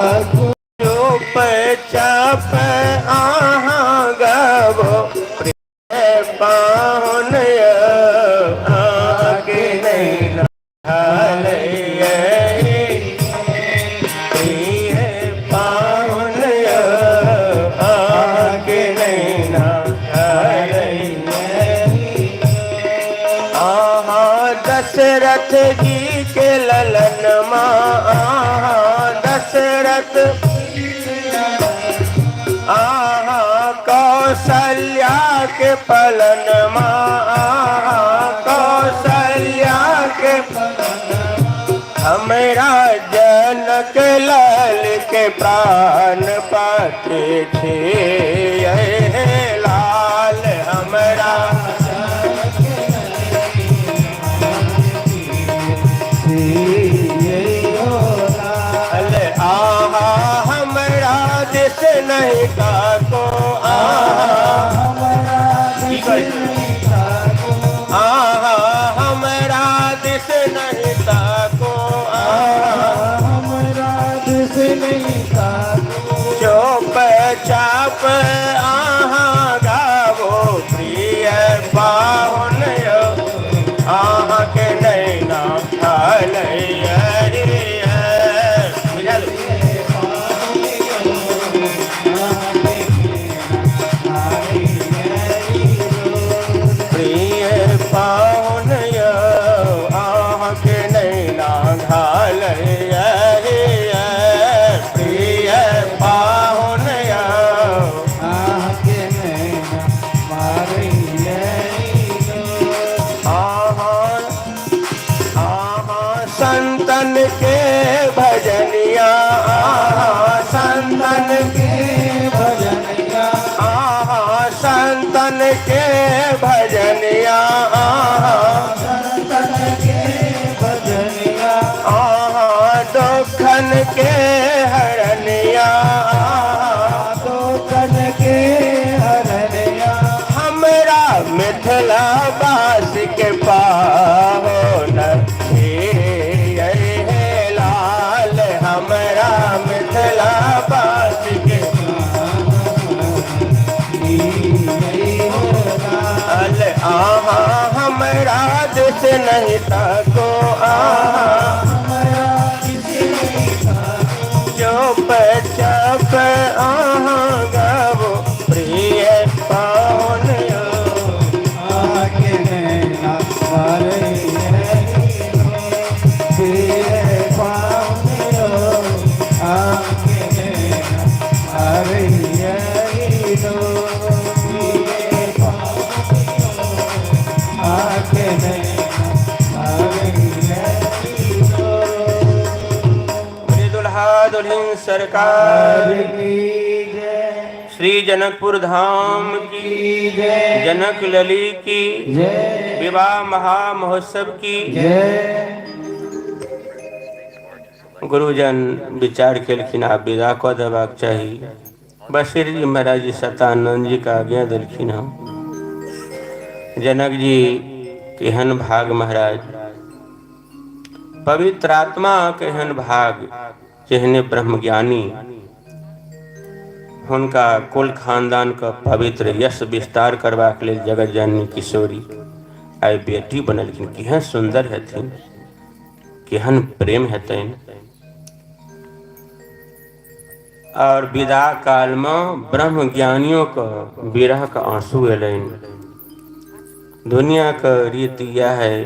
चुप चाप अहाँ गाबो प्रिय पाहुन अहाँके नहि प्रिय पाहुन अहाँके नहि अहाँ दशरथ जी के ललन माँ दशरथ आहा कौशल्या के पलन माँ कौशल्या के हमरा जनक लाल के प्राण पाते छे लाल हमरा आहा हमरा दिस नहीं काको आहा आहा हमरा दिस नहीं ताको आहा हमरा दिस नहीं ताको चुप चाप आहा गावो प्रिय पाहुन यो आहा के नैना बुझल। प्रिय पाहुन यो आहा के नैना घाल प्रिय पाहुन यो आहा आहा संतन के भजनिया आहा संतन के आहा संतन के भजनिया आहा आहा दुखन के हरनिया हमरा मिथिला वास के पाहुन हे लाल हमरा मिथिला वास के लाल आहा हमरा दिस नहीं ताको आहा चुप चाप आहा गावो प्रिय पाहुन प्रिय दुल्हा दुल्हिन सरकार श्री जनकपुर धाम की, जनक लली की, विवाह महा महोत्सव की। गुरुजन विचार केलखिन आब विदा कऽ देबाक चाही। बशीर जी महाराज जी सतानंद जी के आज्ञा देलखिन हँ। जनक जी केहन भाग महाराज, पवित्र आत्मा केहन भाग, जेहने ब्रह्मज्ञानी हुनका कुल खानदान के पवित्र यश विस्तार करबाक लेल जगत जननी किशोरी आइ बेटी बनलखिन। केहन सुन्दर हेथिन, केहन प्रेम हेतनि। और विदा काल में ब्रह्म ज्ञानियों के विरह के आंसू एलनि। दुनिया के रीत यह है।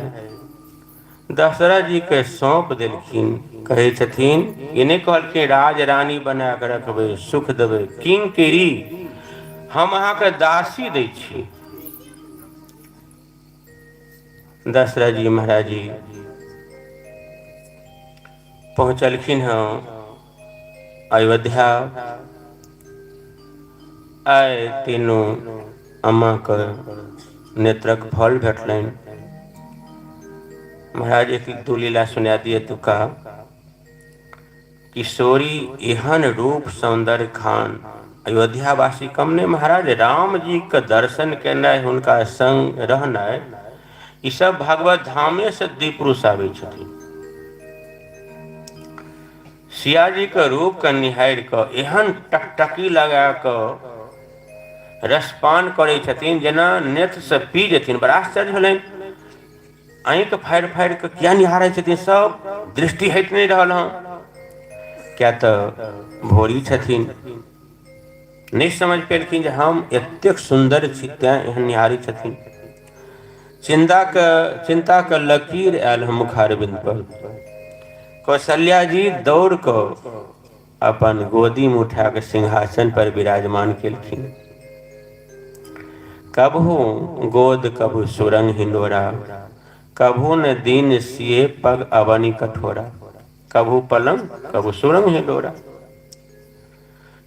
दशरथ जी के सौंप देलखिन, कहै छथिन ई नहि कहलखिन राज रानी बना के रखबै, सुख देबै। किंकरी हम अहाँके दासी दै छी। दशरथ जी महाराज जी पहुँचलखिन हँ अयोध्या। आइ तीनू अम्माके नेत्रक फल भेटलनि। महाराज एक दू लीला सुना दिए तुका। किशोरी एहन रूप सौंदर्य खान अयोध्यावासी कम नहि महाराज, राम जी के दर्शन केनाइ, हुनका संग रहनाइ, ई सब भगवत धामे से दिव्य पुरुष आबै छथिन। सियाजीके रूपके निहारि कऽ एहन टकटकी लगा कऽ रसपान करै छथिन जेना नेत्रसँ पी जेथिन। बड़ा आश्चर्य भेलनि, आँखि फाड़ि फाड़ि कऽ किया निहारै छथिन, सब दृष्टि हटि नहि रहल हँ, किया तऽ भोरी छथिन। नहि समझ पेलखिन जे हम एतेक सुन्दर छी तैं एहन निहारै छथिन। चिन्ताके लकीर आयल हम मुखारबिंद पर। कौशल्या जी दौड़ कऽ अपन गोदी में उठा के सिंहासन पर विराजमान केलखिन। कभू गोद कभू सुरंग हिंडोरा, कभू न दीन सिए पग अवनी कठोरा, कभू पलंग कभू सुरंग हिंडोरा।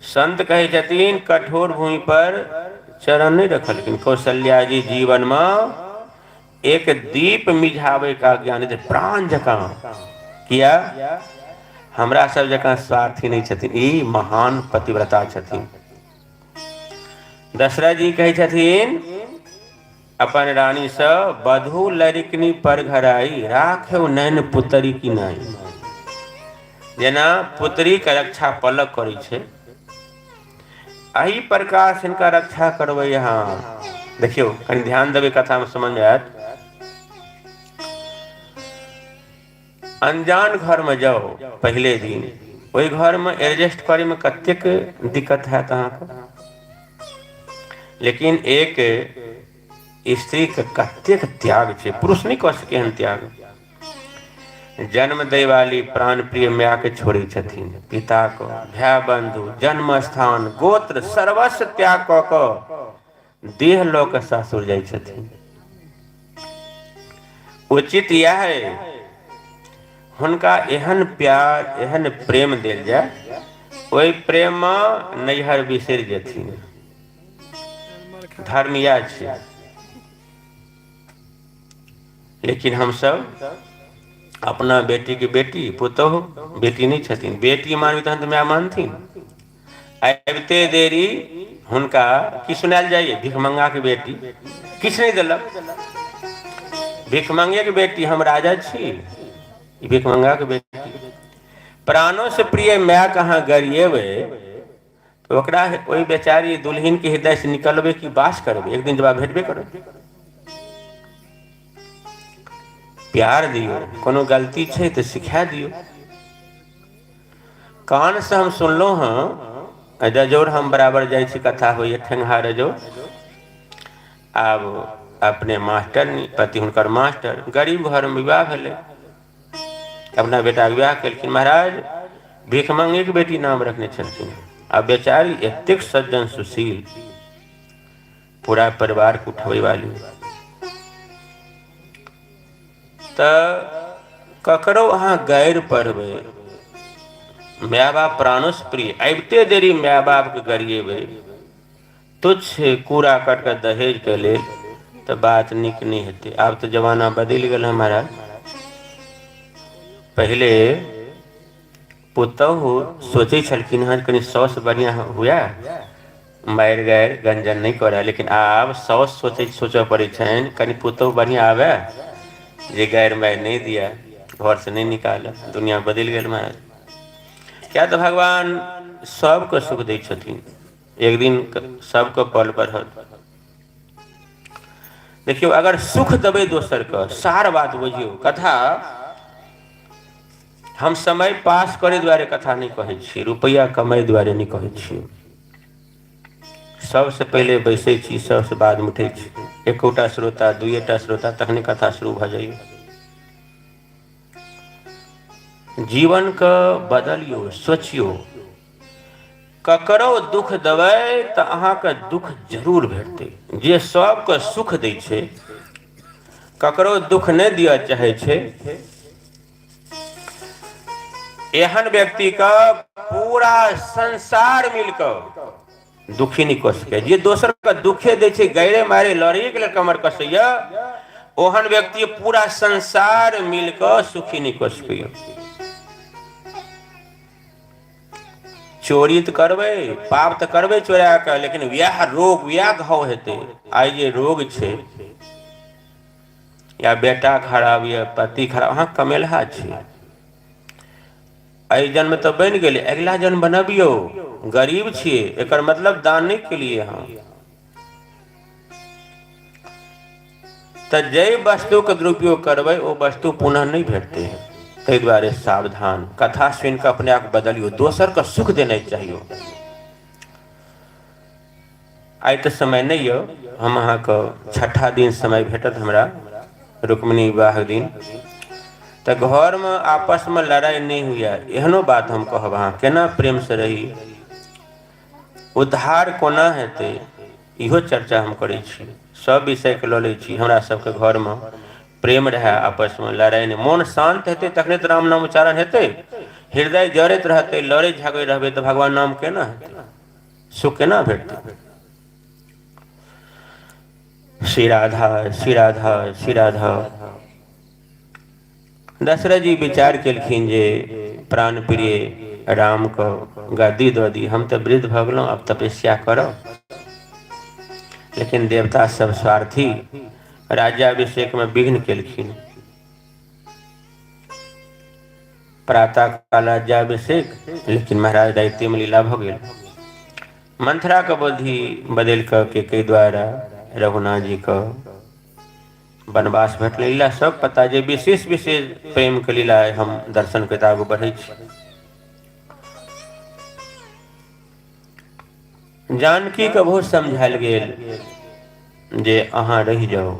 संत कहै छथिन कठोर भूमि पर चरण नहि रखलखिन। कौशल्या जी जीवन में एक दीप मिझाबै का ज्ञान प्राण जकाँ, किया हमरा सब जकाँ स्वार्थी नहि छथिन, ई महान पतिव्रता छथिन। दशरथ जी कहै छथिन अपन रानी से, बधू लड़िकनी पर घराई, राखे नैन पुतरी की नहीं। जेना पुत्री के रक्षा पलक करै छै, एहि प्रकार से हिनका रक्षा करबै अहाँ। देखियौ कनि ध्यान देबै, कथा में समझ में आयत। अनजान घर में जाओ पहले दिन, ओहि घर में एडजस्ट करे में कतेक दिक्कत हैत अहाँके, लेकिन एक स्त्री के कतेक त्याग छै, पुरुष नहीं कऽ सकै हन त्याग। जन्म दै वाली प्राण प्रिय माय के छोड़ै छथिन, पिता को, भाय बंधु, जन्म स्थान, गोत्र सर्वस्व त्याग कऽ कऽ देह लऽ कऽ सासुर जाइ छथिन। उचित यह है हुनका एहन प्यार एहन प्रेम देल जाय, ओहि प्रेम में नैहर बिसरि जेथिन। धर्म यह छै। लेकिन हमसब अपना बेटी के बेटी पुतोह बेटी नहीं छथिन, बेटी मानबी तहन तऽ माय मानथिन। आबिते देरी हुनका की सुनायल जाइए, भिखमंगा के बेटी किछु नहीं देलक, भिखमंगे के बेटी, हम राजा छी, भिखमंगा के बेटी। प्राणों से प्रिय माय कहाँ गरिएबै तऽ ओकरा ओहि बेचारी दुल्हिन के हृदय से निकलबै कि बास करबै, एक दिन जवाब भेटबे करत। प्यार दियौ, कोनो गलती छै तऽ सिखा दियौ। कान से हम सुनलहुँ हँ, रजौर हम बराबर जाइ छी, कथा होइए ठेंगहा रजौर। आब अपने मास्टर पति हुनकर मास्टर, गरीब घरमे विवाह भेलै, अपना बेटाके विवाह केलखिन। महाराज भिखमंगेके बेटी नाम रखने छलखिन। आ बेचारी एतेक सज्जन सुशील, पूरा परिवार के उठबै वाली। तऽ ककरो अहाँ गैर पढ़बै, माय बाप प्राणोसँ प्रिय, आबिते देरी माय बापके गरिएबै तुच्छ कूड़ा कट कऽ दहेजके लेल, तऽ बात नीक नहि हेतै। आब तऽ जमाना बदलि गेल हँ महाराज। पहिले पुतहु सोचै छलखिन हँ कनि साउस बढ़िआँ हुए, मारि गारि गंजन नहि करए, लेकिन आब साउस सोचऽ पड़ै छनि कनि पुतहु बढ़िआँ आबए जे गारि मारि नहि दिए, घरसँ नहि निकालए। दुनिया बदलि गेल महाराज। किया तऽ भगवान सबके सुख दै छथिन, एक दिन सबके पल बढ़त। देखियौ अगर सुख देबै दोसरके, सार बात बुझियौ। कथा हम समय पास करे दुआरे कथा नहि कहै छी, रुपैआ कमाइ दुआरे नहि कहै छी। सबसँ पहिले बैसै छी, सबसँ बादमे उठै छी। एकोटा श्रोता दुइएटा श्रोता तखने कथा शुरू भऽ जाइए। जीवनके बदलियौ, सोचियौ। ककरो दुख देबै तऽ अहाँके दुख जरूर भेटतै। जे सबके सुख दै छै, ककरो दुख नहि दिअ चाहै छै, एहन व्यक्तिके पूरा संसार मिलकऽ दुखी नहि कऽ सकैए। जे दोसरके दुखे दै छै, गैरे मारे लड़ैके लेल कमर कसैए, ओहन व्यक्ति पूरा संसार मिलकऽ सुखी नहि कऽ सकैए। चोरी तऽ करबै, पाप तऽ करबै चोरा कऽ, लेकिन वएह रोग वएह घाव हेतै। आइ जे रोग छै, या बेटा खराब या पति खराब, अहाँ कमेलहा छी। एहि जन्म तऽ बनि गेलै, अगिला जन्म बनबियौ। गरीब छियै एकर मतलब दान नहि केलियै अहाँ। तऽ जाहि वस्तुके दुरुपयोग करबै ओ वस्तु पुनः नहि भेटतै। ताहि दुआरे सावधान, कथा सुनि कऽ अपने आप बदलियौ, दोसरके सुख देनाइ चाहियौ। आइ तऽ समय नहि यऽ, हम अहाँके छठा दिन समय भेटत हमरा रुक्मिणी विवाह दिन। तऽ घरमे आपसमे लड़ाइ नहि हुए एहनो बात हम कहब। अहाँ केना प्रेमसँ रही, उद्धार कोना हेतै, इहो चर्चा हम करै छी। सब विषयके लऽ लै छी। हमरा सबके घरमे प्रेम रहए, आपसमे लड़ाइ नहि, मोन शान्त हेतै तखने तऽ राम नाम उच्चारण हेतै। हृदय जरैत रहतै, लड़ै झगड़ै रहबै तऽ भगवान नाम केना हेतै, सुख केना भेटतै? श्री राधा श्री राधा श्री राधा। दशरथ जी विचार केलखिन जे प्राण प्रिय राम के गद्दी दऽ दी, हम तऽ वृद्ध भऽ गेलहुँ, आब तपस्या करब। लेकिन देवता सब स्वार्थी राज्याभिषेक में विघ्न केलखिन। प्रातः काल राज्याभिषेक, लेकिन महाराज राति में लीला भऽ गेल। मंथरा के बुद्धि बदलि कऽ के द्वारा रघुनाथ जी के वनवास भेटलै। लीला सब पता जे विशेष विशेष प्रेम के लीला है, हम दर्शन के आगू बढ़ै छी। जानकी के बहुत समझायल गेल जे अहाँ रहि जाउ,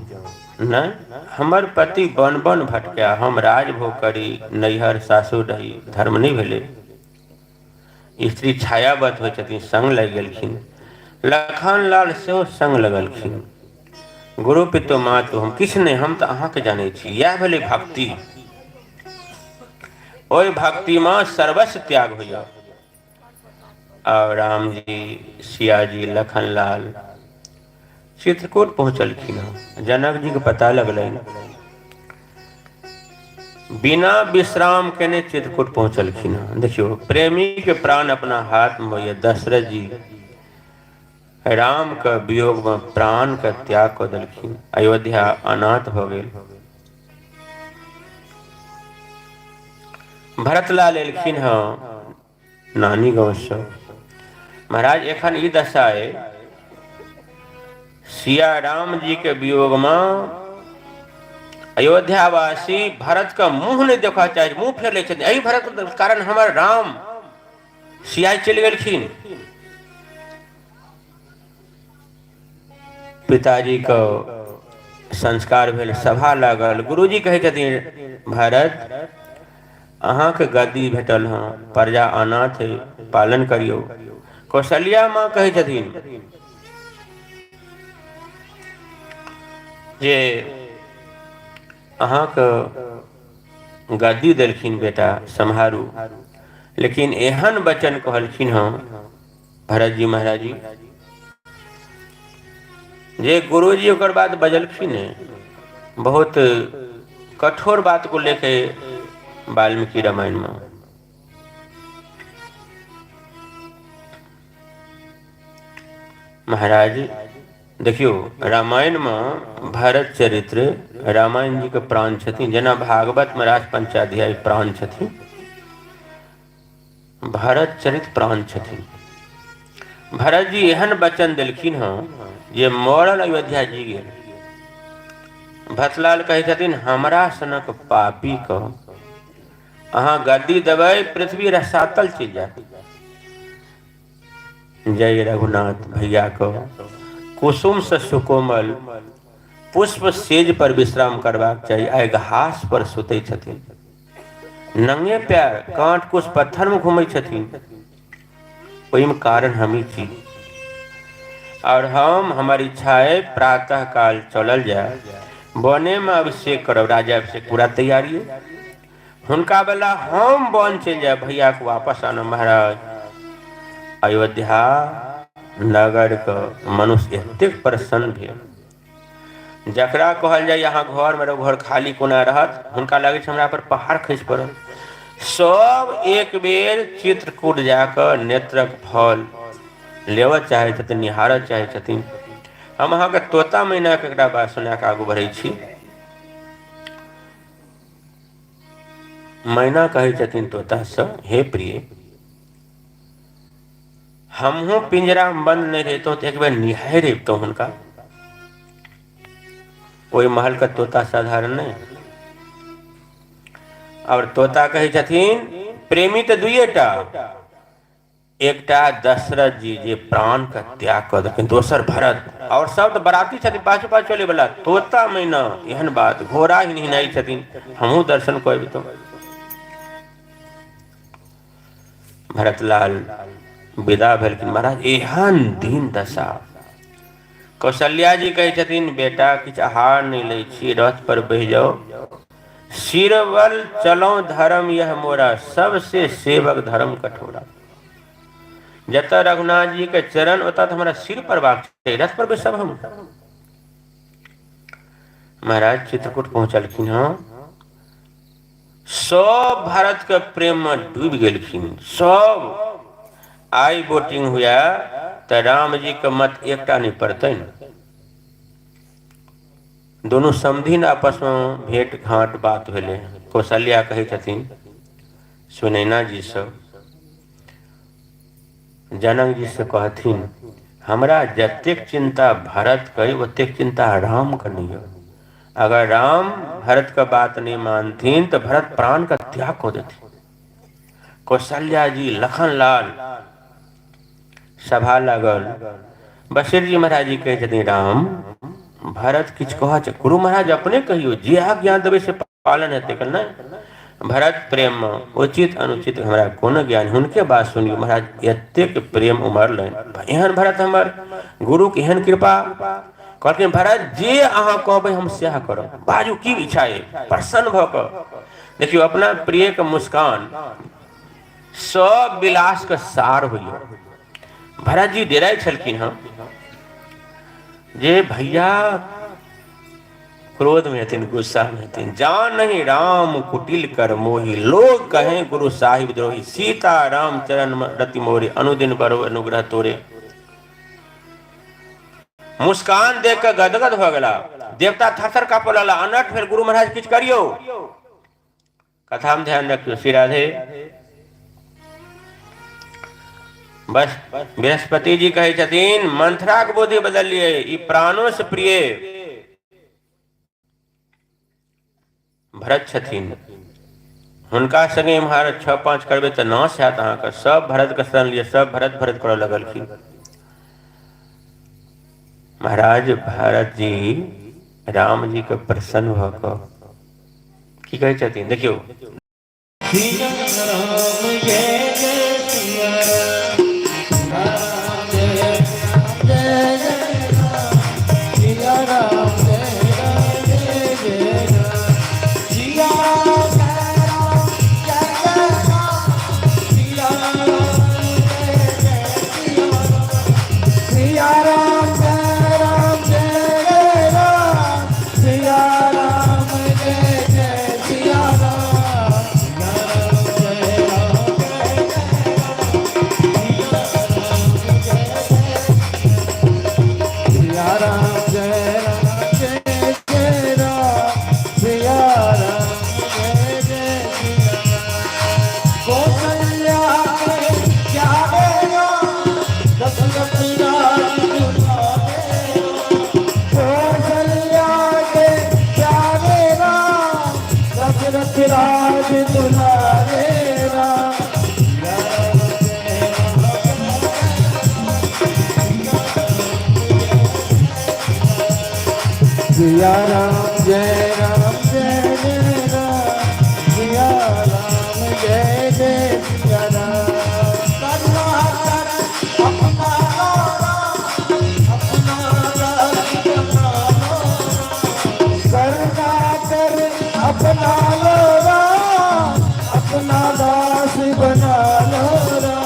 नहि हमर पति वन वन भटका, हम राजभोग करी, नैहर सासुर रही, धर्म नहि भेलै। स्त्री छायावत होइ छथिन, संग लागि गेलखिन। लखन लाल सेहो संग लगलखिन। गुरु पितो मातु हम किछु नहि, हम तऽ अहाँके जानै छी। इएह भेलै भक्ति। ओहि भक्तिमे सर्वस्व त्याग होइए। और राम जी, सिया जी, लखन लाल चित्रकूट पहुँचलखिन हँ। जनक जी के पता लगलनि, बिना विश्राम केने चित्रकूट पहुँचलखिन हँ। देखियौ, प्रेमी के प्राण अपना हाथ में होइए। दशरथ जी राम के वियोग में प्राण के त्याग कऽ देलखिन। अयोध्या अनाथ भऽ गेल। भरतलाल एलखिन हँ नानी गाँवसँ। महाराज एखन ई दशा अइ, सिया राम जी के वियोग में अयोध्यावासी भरत के मुंह नहीं देखा चाहे, मुंह फेर लै छथिन। एहि भरत के कारण हमर राम सिया चलि गेलखिन। पिताजी के संस्कार भेल, सभा लागल। गुरुजी कहै छथिन, भरत अहाँके गद्दी भेटल हँ, प्रजा अनाथ है, पालन करियौ। कौशल्या माँ कहै छथिन जे अहाँके गद्दी देलखिन बेटा, सम्हारू। लेकिन एहन वचन कहलखिन हँ भरत जी महाराज जी जे गुरुजी ओकर बाद बजलखिन, बहुत कठोर बात को लेके वाल्मीकि रामायण में। महाराज देखियौ, रामायण में भरत चरित्र रामायण जी के प्राण छथिन। जेना भागवत में राज पंचाध्याय प्राण छथिन, भरत चरित प्राण छथिन। भरत जी एहन वचन देलखिन हँ जे मरल अयोध्या जी गेल। भतलाल कहै छथिन, हमरा सनक पापी के अहाँ गद्दी देबै, पृथ्वी रसातल चलि जायत। जय रघुनाथ भैया को कुसुम से सुकोमल पुष्प सेज पर विश्राम करबाक चाही, आइ घास पर सुतै छथिन, नंगे पैर कांट कुश पत्थर में घूमै छथिन। ओहिमे कारण हमही छी। और हम हमर इच्छा है प्रातः काल चलल जाय, बने में अभिषेक करब, राजा अभिषेक पूरा तैयारी है। हुनका बेला हम वन चलि जाय, भैया के वापस आनब। महाराज अयोध्या नगर के मनुष्य एतेक प्रसन्न भेल, जकरा कहल जाय अहाँ घर में रहो, घर खाली कोना रहत, हुनका लगै छै हमरा पर पहाड़ खसि पड़ल। सब एक बेर चित्रकूट जाकऽ नेत्रक फल लेबऽ चाहै छथिन, निहारऽ चाहै छथिन। हम अहाँके तोता मैनाके एकटा बात सुना कऽ आगू बढ़ै छी। मैना कहै छथिन तोतासँ, हे प्रिय, हमहूँ पिंजरामे बन्द नहि रहितहुँ तऽ एक बेर निहारि अबितहुँ हुनका। ओहि महलके तोता साधारण नहि। आओर तोता कहै छथिन, प्रेमी तऽ दुइए टा, एकटा दशरथ जी जे प्राण के त्याग कऽ देलखिन, दोसर भरत, आओर सब तऽ बराती छथिन पाछू पाछू चलै बला। तोता मैना एहन बात, घोड़ा हिनहिनाइ छथिन, हमहूँ दर्शन कऽ अबितहुँ। भरतलाल विदा भेलखिन। महाराज एहन दिन दशा। कौशल्या जी कहै छथिन, बेटा किछु आहार नहि लै छी, रथ पर बहि जाउ, सिरवल चलौ धर्म यह मोरा, सबसे सेवक धर्म कठोरा। जतऽ रघुनाथ जी के चरण ओतऽ तऽ हमरा सिर पड़बाक छै, रथ पर बैसब हम। महाराज चित्रकूट पहुँचलखिन हँ, सब भारत के प्रेम में डूबि गेलखिन सब। आइ वोटिंग हुए तऽ राम जी के मत एकटा नहि पड़तनि। दुनू समधिन आपसमे भेंट घाँट बात भेलै। कौशल्या कहै छथिन सुनैना जी सब जनक जी से कहथिन, हमरा जतेक चिंता भरत के ओतेक चिंता राम के नहीं है। अगर राम भरत के बात नहीं मानथिन तो भरत प्राण का त्याग कऽ देथिन। कौशल्या जी लखन लाल सभा लागल। बशीर जी महाराज जी कहै छथिन, राम भरत किछु कह छै, गुरु महाराज अपने कहियौ, जे आज्ञा देबै से पालन हेतै। कि नहि, भरत प्रेम में उचित अनुचित हमरा कोनो ज्ञान, हुनके बात सुनियौ। महाराज एतेक प्रेम उमड़लनि, एहन भरत हमर गुरु के एहन कृपा। कहलखिन, भरत जे अहाँ कहबै हम सएह करब, बाजू की इच्छा अइ। प्रसन्न भऽ कऽ देखियौ, अपना प्रिय के मुस्कान सब विलास के सार होइए। भरत जी डेराइ छलखिन हँ जे भैया क्रोध में हेथिन, गुस्सा में हेथिन। जान नहीं राम कुटिल कर मोही, लोग कहें गुरु साहिब द्रोही, सीता राम चरण रति मोरे, अनुदिन बरो अनुग्रह तोरे। मुस्कान देख कऽ गदगद भऽ गेला, देवता थरथर काँपऽ लगला। अनर्थ भेल, गुरु महाराज किछु करियौ। कथा में ध्यान रखियो। श्री राधे। बस बृहस्पति जी कहै छथिन, मंथरा के बुद्धि बदलिए, ई प्राणों से प्रिय भरत छथिन, हुनका संगे इम्हर 6 5 करबै तऽ नाश हैत अहाँके। सब भरत के शरण लिए, सब भरत भरत करऽ लगलखिन। महाराज भरत जी राम जी के प्रसन्न भऽ कऽ की कहै छथिन देखियौ। सिया राम जय जय सिया राम जय जय जय राम सिया राम जय जय जय राम सिया राम जय जय राम सिया राम जय जय सिया राम सिया राम जय राम जय जय राम सिया राम जय जय सिया राम जय राम जय सिया राम जय राम जय जय राम सिया राम जय जय सिया राम। कौशल्या के प्यारे राम, दशरथ राज दुलारे राम। कौशल्या के प्यारे राम, दशरथ राज दुलारे राम। सिया राम जय राम जय जय राम सिया राम जय जय सिया राम। करुणा कर अपना राम, अपना दास बना लो राम। करुणा कर अपना लो राम, अपना दास बना लो राम।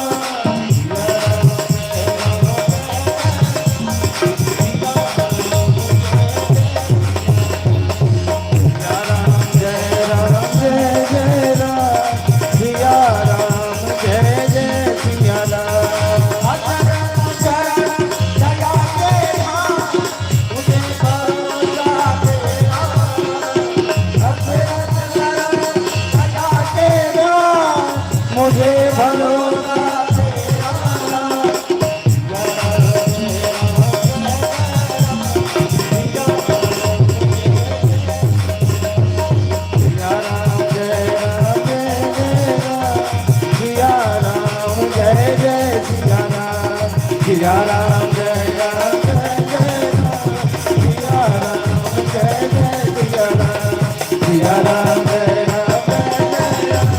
जय सिया राम, सिया राम जय राम जय जय राम, सिया राम जय जय सिया राम, सिया राम जय राम जय जय राम,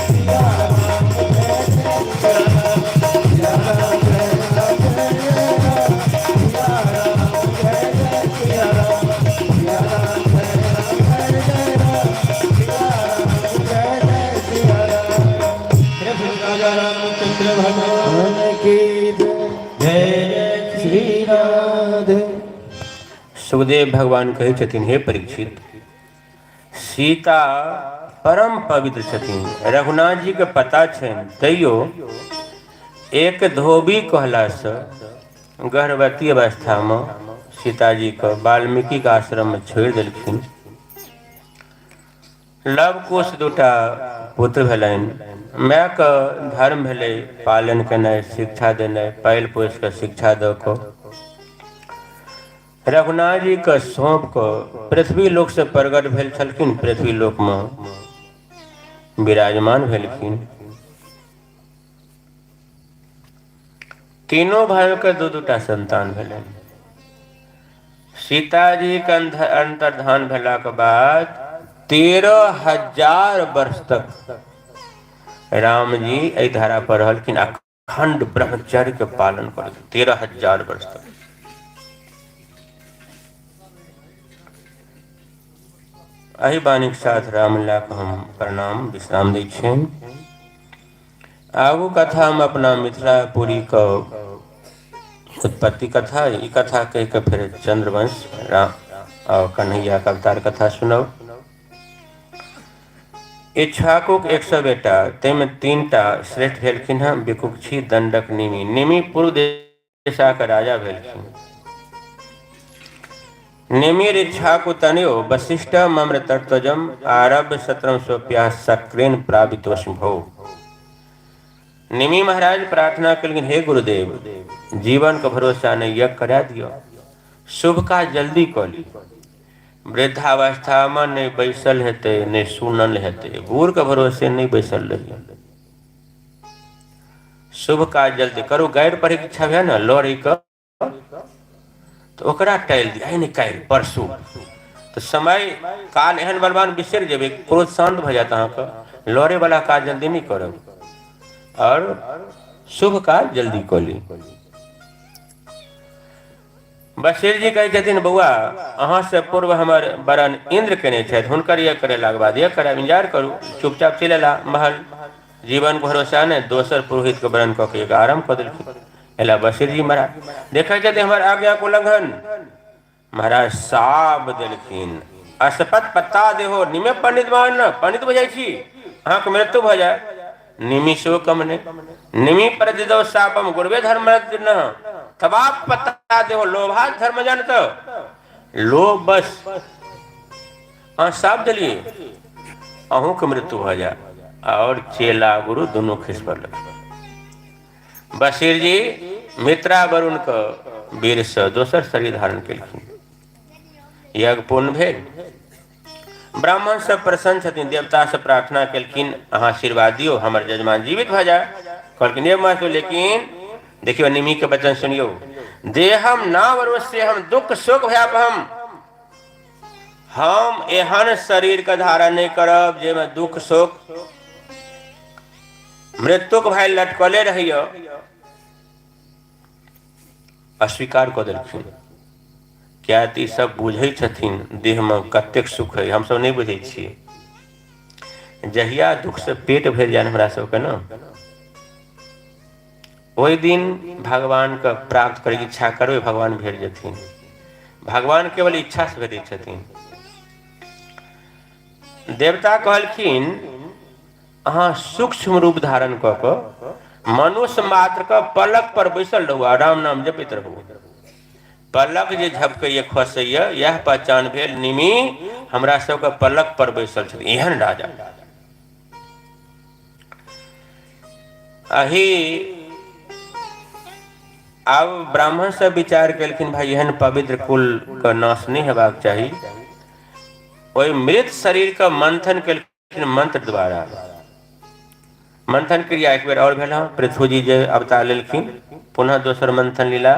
सिया राम जय जय सिया राम, सिया राम जय राम जय जय राम, सिया राम जय जय सिया राम, सिया राम जय राम जय जय राम, सिया राम जय जय सिया राम। राजा रामचंद्र भगवान की जय, जय श्री राधे। सुखदेव भगवान कहै छथिन, हे परीक्षित, सीता परम पवित्र छथिन, रघुनाथ जी के पता छनि, तैयो एक धोबी कहलासँ गर्भवती अवस्थामे सीताजीके वाल्मीकिके आश्रममे छोड़ि देलखिन। लव कुश दूटा पुत्र भेलनि। मायके धर्म भेलै पालन केनाइ, शिक्षा देनाइ, पालि पोसि कऽ शिक्षा दऽ कऽ रघुनाथ जी के सौंप कऽ पृथ्वी लोक से प्रकट भेल छलखिन, पृथ्वी लोक में विराजमान भेलखिन। तीनों भाई के दू दूटा संतान भेलनि। सीताजी के अंतर्धान भेलाक बाद 13,000 वर्ष तक राम जी एहि धरा पर रहलखिन, अखंड ब्रह्मचर्य के पालन करलखिन 13,000 वर्ष तक। एहि वाणीक साथ रामलीला के हम प्रणाम विश्राम दै छियनि। आगू कथा हम अपना मिथिलापुरी के उत्पत्ति कथा, ई कथा कहि के फिर चंद्रवंश राम और कन्हैया के अवतार कथा सुनब। इक्ष्वाकुक 100 बेटा, ताहिमे 3टा श्रेष्ठ भेलखिन हँ, विकुक्षी, दंडक, निमि। निमि पूर्व दिशा के राजा भेलखिन। निमिर इक्ष्वाकु तनयो वशिष्ठ मम्र तत्वजम आरभ्य सत्रम सोप्या शक्रेण प्रापितोस्मि भो। निमि महाराज प्रार्थना कलखिन, हे गुरुदेव, जीवन के भरोसा नहीं, यज्ञ करा दियो, शुभ काज जल्दी कऽ ली। वृद्धावस्था में नहीं बैसल हेतै, नहीं सुनल हेतै, बूढ़ के भरोसे नहीं बैसल रही, शुभ काज जल्दी करू। गैर परीक्षा भेल ने लड़ै के, तो ओकरा टालि दियौ, आइ नहि काल्हि परसू। तऽ समय काल एहन बलवान बिसरि जेबै, क्रोध शान्त भऽ जायत अहाँके, लड़े वाला काज जल्दी नहि करब और शुभ काज जल्दी कऽ ली। बशीर जी कहै छथिन, बौआ, अहाँ से पूर्व हमर वरण इंद्र केने छथि, हुनकर यह करेलाक बाद यह करायब, इंतजार करू। चुपचाप चलि एला महल, जीवन के भरोसा ने दोसर पुरोहित के वरण कऽ के आरम्भ कऽ देलखिन। एला बशीर जी महाराज, देखै छथिन हमर आज्ञा के उल्लंघन। महाराज साफ देलखिन, असपत पत्ता देहो निमे पंडित मान न पंडित बुझै छी, अहाँके मृत्यु भऽ जाय। निमि सेहो कम नहि, निमि प्रतिदो सापम गुरुवे धर्म न तबाप पत्ता देहो लोभा धर्म जानत लोभ बस अहाँ साप देलिए, अहूँके मृत्यु भऽ जाय। और चेला गुरु दुनू खसि पड़ल। बशीर जी मित्रा वरुण के वीर से दोसर शरीर धारण केलखिन। यज्ञ पूर्ण भेल, ब्राह्मण सब प्रसन्न छथिन, देवता से प्रार्थना केलखिन, अहाँ आशीर्वाद दियौ हमर यजमान जीवित भऽ जाय। कहलखिन, हे मास्टर, लेकिन देखियौ निमि के वचन सुनियौ, देहम ना वरुष्य हम दुख शोक भयापहम, हम एहन शरीर के धारण नहीं करब जाहिमे दुख शोक मृत्युक भय लटकले रहिय। अस्वीकार कऽ देलखिन। किया तऽ ई सब बुझै छथिन देहमे कतेक सुख है, हमसब नहि बुझै छियै। जहिया दुख से पेट भरि जाय हमरा सबके ने, ओहि दिन भगवान के प्राप्त करैके इच्छा करबै, भगवान भेट जेथिन। भगवान केवल इच्छा से भेटै छथिन। देवता कहलखिन, अहाँ सूक्ष्म रूप धारण कऽ कऽ मनुष्य मात्र के पलक पर बैसल रहू आ राम नाम जपैत रहू। पलक जे झपकैया खसैया, यह पहचान भेल निमि हमरा सबके पलक पर बैसल छथिन, एहन राजा। अही आब ब्राह्मण सब विचार केलखिन, भाई एहन पवित्र कुल के नाश नहीं हेबाक चाही। ओहि मृत शरीर के मंथन केलखिन मंत्र द्वारा। मंथन क्रिया एक बेर और भेल हँ। पृथ्वी जी जे अवतार लेलखिन, पुनः दोसर मंथन लीला।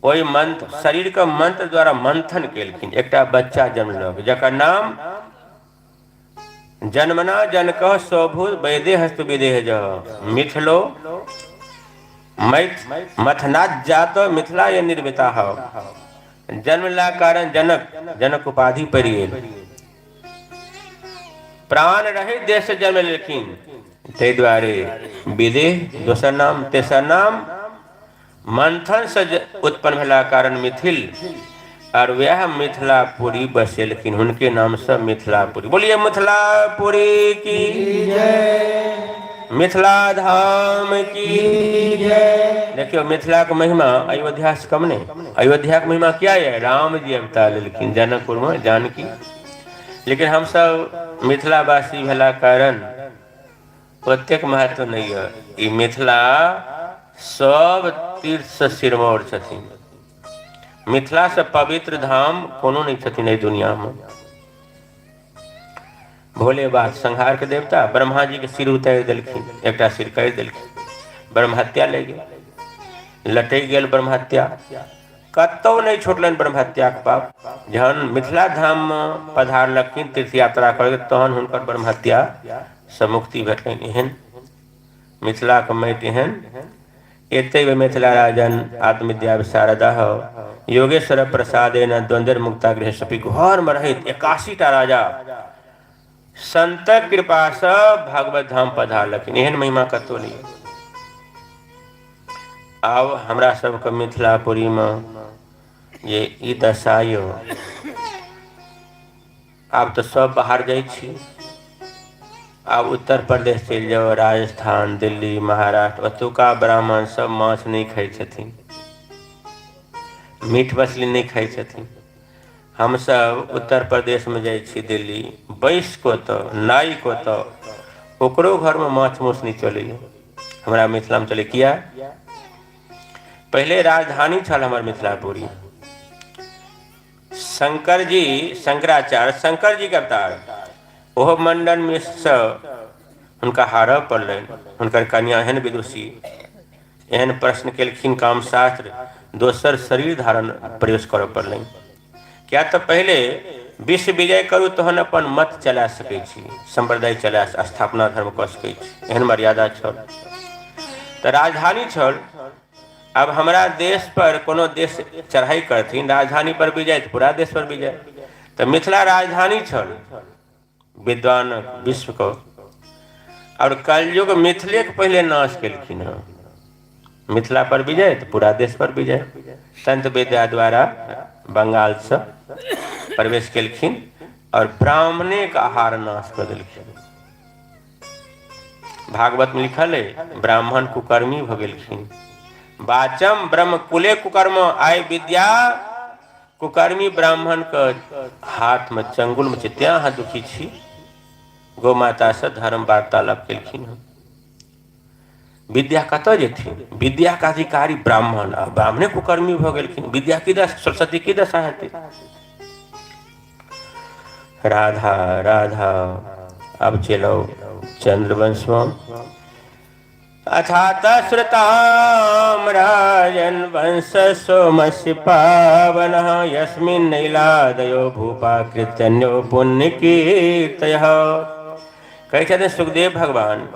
ओहि मंत्र शरीर के मंत्र द्वारा मंथन केलखिन, एकटा बच्चा जन्मलक जकर नाम जन्मना जनक स्वभूत वैदेह हस्तु विदेह जह मिथिलो मथनाथ जात मिथिला ये निर्मिता। जन्मला कारण जनक, जनक उपाधि पड़ि गेल। प्राण रहे देश से जन्म लेलखिन, ताहि दुआरे विदेह दोसर नाम। तेसर नाम मंथन से उत्पन्न भेला कारण मिथिल, और वह मिथिलापुरी बसेलखिन, हुनके नाम से मिथिलापुरी। बोलिए मिथिलापुरी की जय, मिथिला धाम की जय। देखियो मिथिला के महिमा अयोध्या से कम नहीं। अयोध्या के महिमा क्या है? राम जी अवतार लेलखिन जनकपुर में जानकी। लेकिन हम सब मिथिलावासी भेला कारण ओतेक महत्व नहीं है। ई मिथिला सब तीर्थ से सिरमौर छथिन। मिथिला से पवित्र धाम कोनो नहीं छथिन एहि दुनिया में। भोले बात संहार के देवता ब्रह्मा जी के सिर उतारि देलखिन, एकटा सिर काटि देलखिन, ब्रह्महत्या ले गेल, लटकि गेल ब्रह्महत्या, कतौ नहीं छोड़लनि ब्रह्महत्या के पाप। जहन मिथिला धाम में पधारलखिन तीर्थ यात्रा कर, तहन हुनकर ब्रह्महत्या से मुक्ति भेटलनि। एहन मिथिला के माटि एहन एतै मिथिला राजन आत्मविद्या विशारदा योगेश्वर प्रसादेन द्वंद्व मुक्ता गृह सपी। घर में रहैत 81 टा राजा संतक कृपा से भगवत धाम पधारलखिन। एहन महिमा कतौ नहीं। आब हमरा सबके मिथिलापुरी में जे ई दशा यो, आब तऽ सब बाहर जाइ छी। आब उत्तर प्रदेश चलि जाउ, राजस्थान, दिल्ली, महाराष्ट्र, ओतुका ब्राह्मण सब माछ नहि खाइ छथिन, मीट मछली नहि खाइ छथिन। हमसब उत्तर प्रदेश में जाइ छी, दिल्ली, बैस कऽ ओतऽ, नाई कऽ ओतऽ, ओकरो घरमे माछ मांस नहि चलैया। हमरा मिथिलामे चलै किया? पहिले राजधानी छल हमर मिथिलापुरी। शंकर जी, शंकराचार्य शंकर जी के अवतार, ओहो मंडन मिश्र से हुनका हारऽ पड़लनि। हुनकर कन्या एहन विदुषी, एहन प्रश्न केलखिन कामशास्त्र, दोसर शरीर धारण प्रवेश करऽ पड़लनि। किया तऽ पहिले विश्व विजय करू तहन अपन मत चला सकै छी, सम्प्रदाय चला स्थापना धर्म कऽ सकै छी, एहन मर्यादा छल। तऽ राजधानी छल। अब हमरा देश पर कोनो देश चढ़ाई करथिन, राजधानी पर विजय तऽ पूरा देश पर विजय। तऽ मिथिला राजधानी छल विद्वान विश्व को। और कलयुग मिथिले के पहले नाश केलखिन हँ। मिथिला पर विजय तऽ पूरा देश पर विजय। तंत्र विद्या द्वारा बंगाल से प्रवेश केलखिन और ब्राह्मणे के आहार नाश कऽ देलखिन। भागवत में लिखल है ब्राह्मण कुकर्मी भऽ गेलखिन। वाचम ब्रह्म कुले कुकर्म, आय विद्या कुकर्मी ब्राह्मण के हाथ में चंगुल में छै, तें अहाँ दुखी छी। गौ माता से धर्म वार्तालाप केलखिन हँ। विद्या कतऽ जेथिन? विद्या के अधिकारी ब्राह्मण, आ ब्राह्मणे कुकर्मी भऽ गेलखिन। विद्या की दशा, सरस्वती की दशा हेतै? राधा राधा। अब चलो चंद्रवंश। अथात श्रुताम राजन वंश सोमस्य पावन यस्मिन् नैलादयो भूपा कृतन्यो पुण्य कीर्तयः। कहै छथिन सुखदेव भगवान,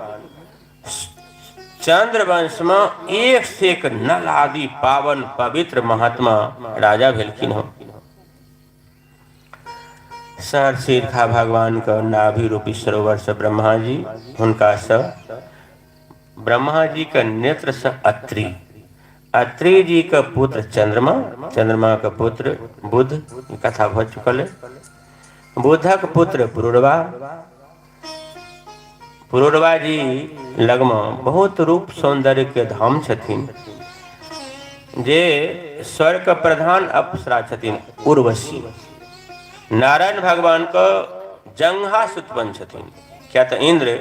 चंद्रवंश में एक से एक नल आदि पावन पवित्र महात्मा राजा भेलखिन हँ। सहर सिरखा भगवान के नाभि रूपी सरोवर से ब्रह्मा जी, हुनका से ब्रह्मा जी के नेत्र से अत्रि, अत्रि जी के पुत्र चंद्रमा, चंद्रमा के पुत्र बुध, कथा भ चुकल है। बुधक पुत्र पुरुरवा, पुरुरवा जी लगमा बहुत रूप सौंदर्य के धाम छथिन, जे स्वर्ग के प्रधान अप्सरा छथिन उर्वशी। नारायण भगवान के जंघा से उत्पन्न छथिन। क्या तऽ इंद्र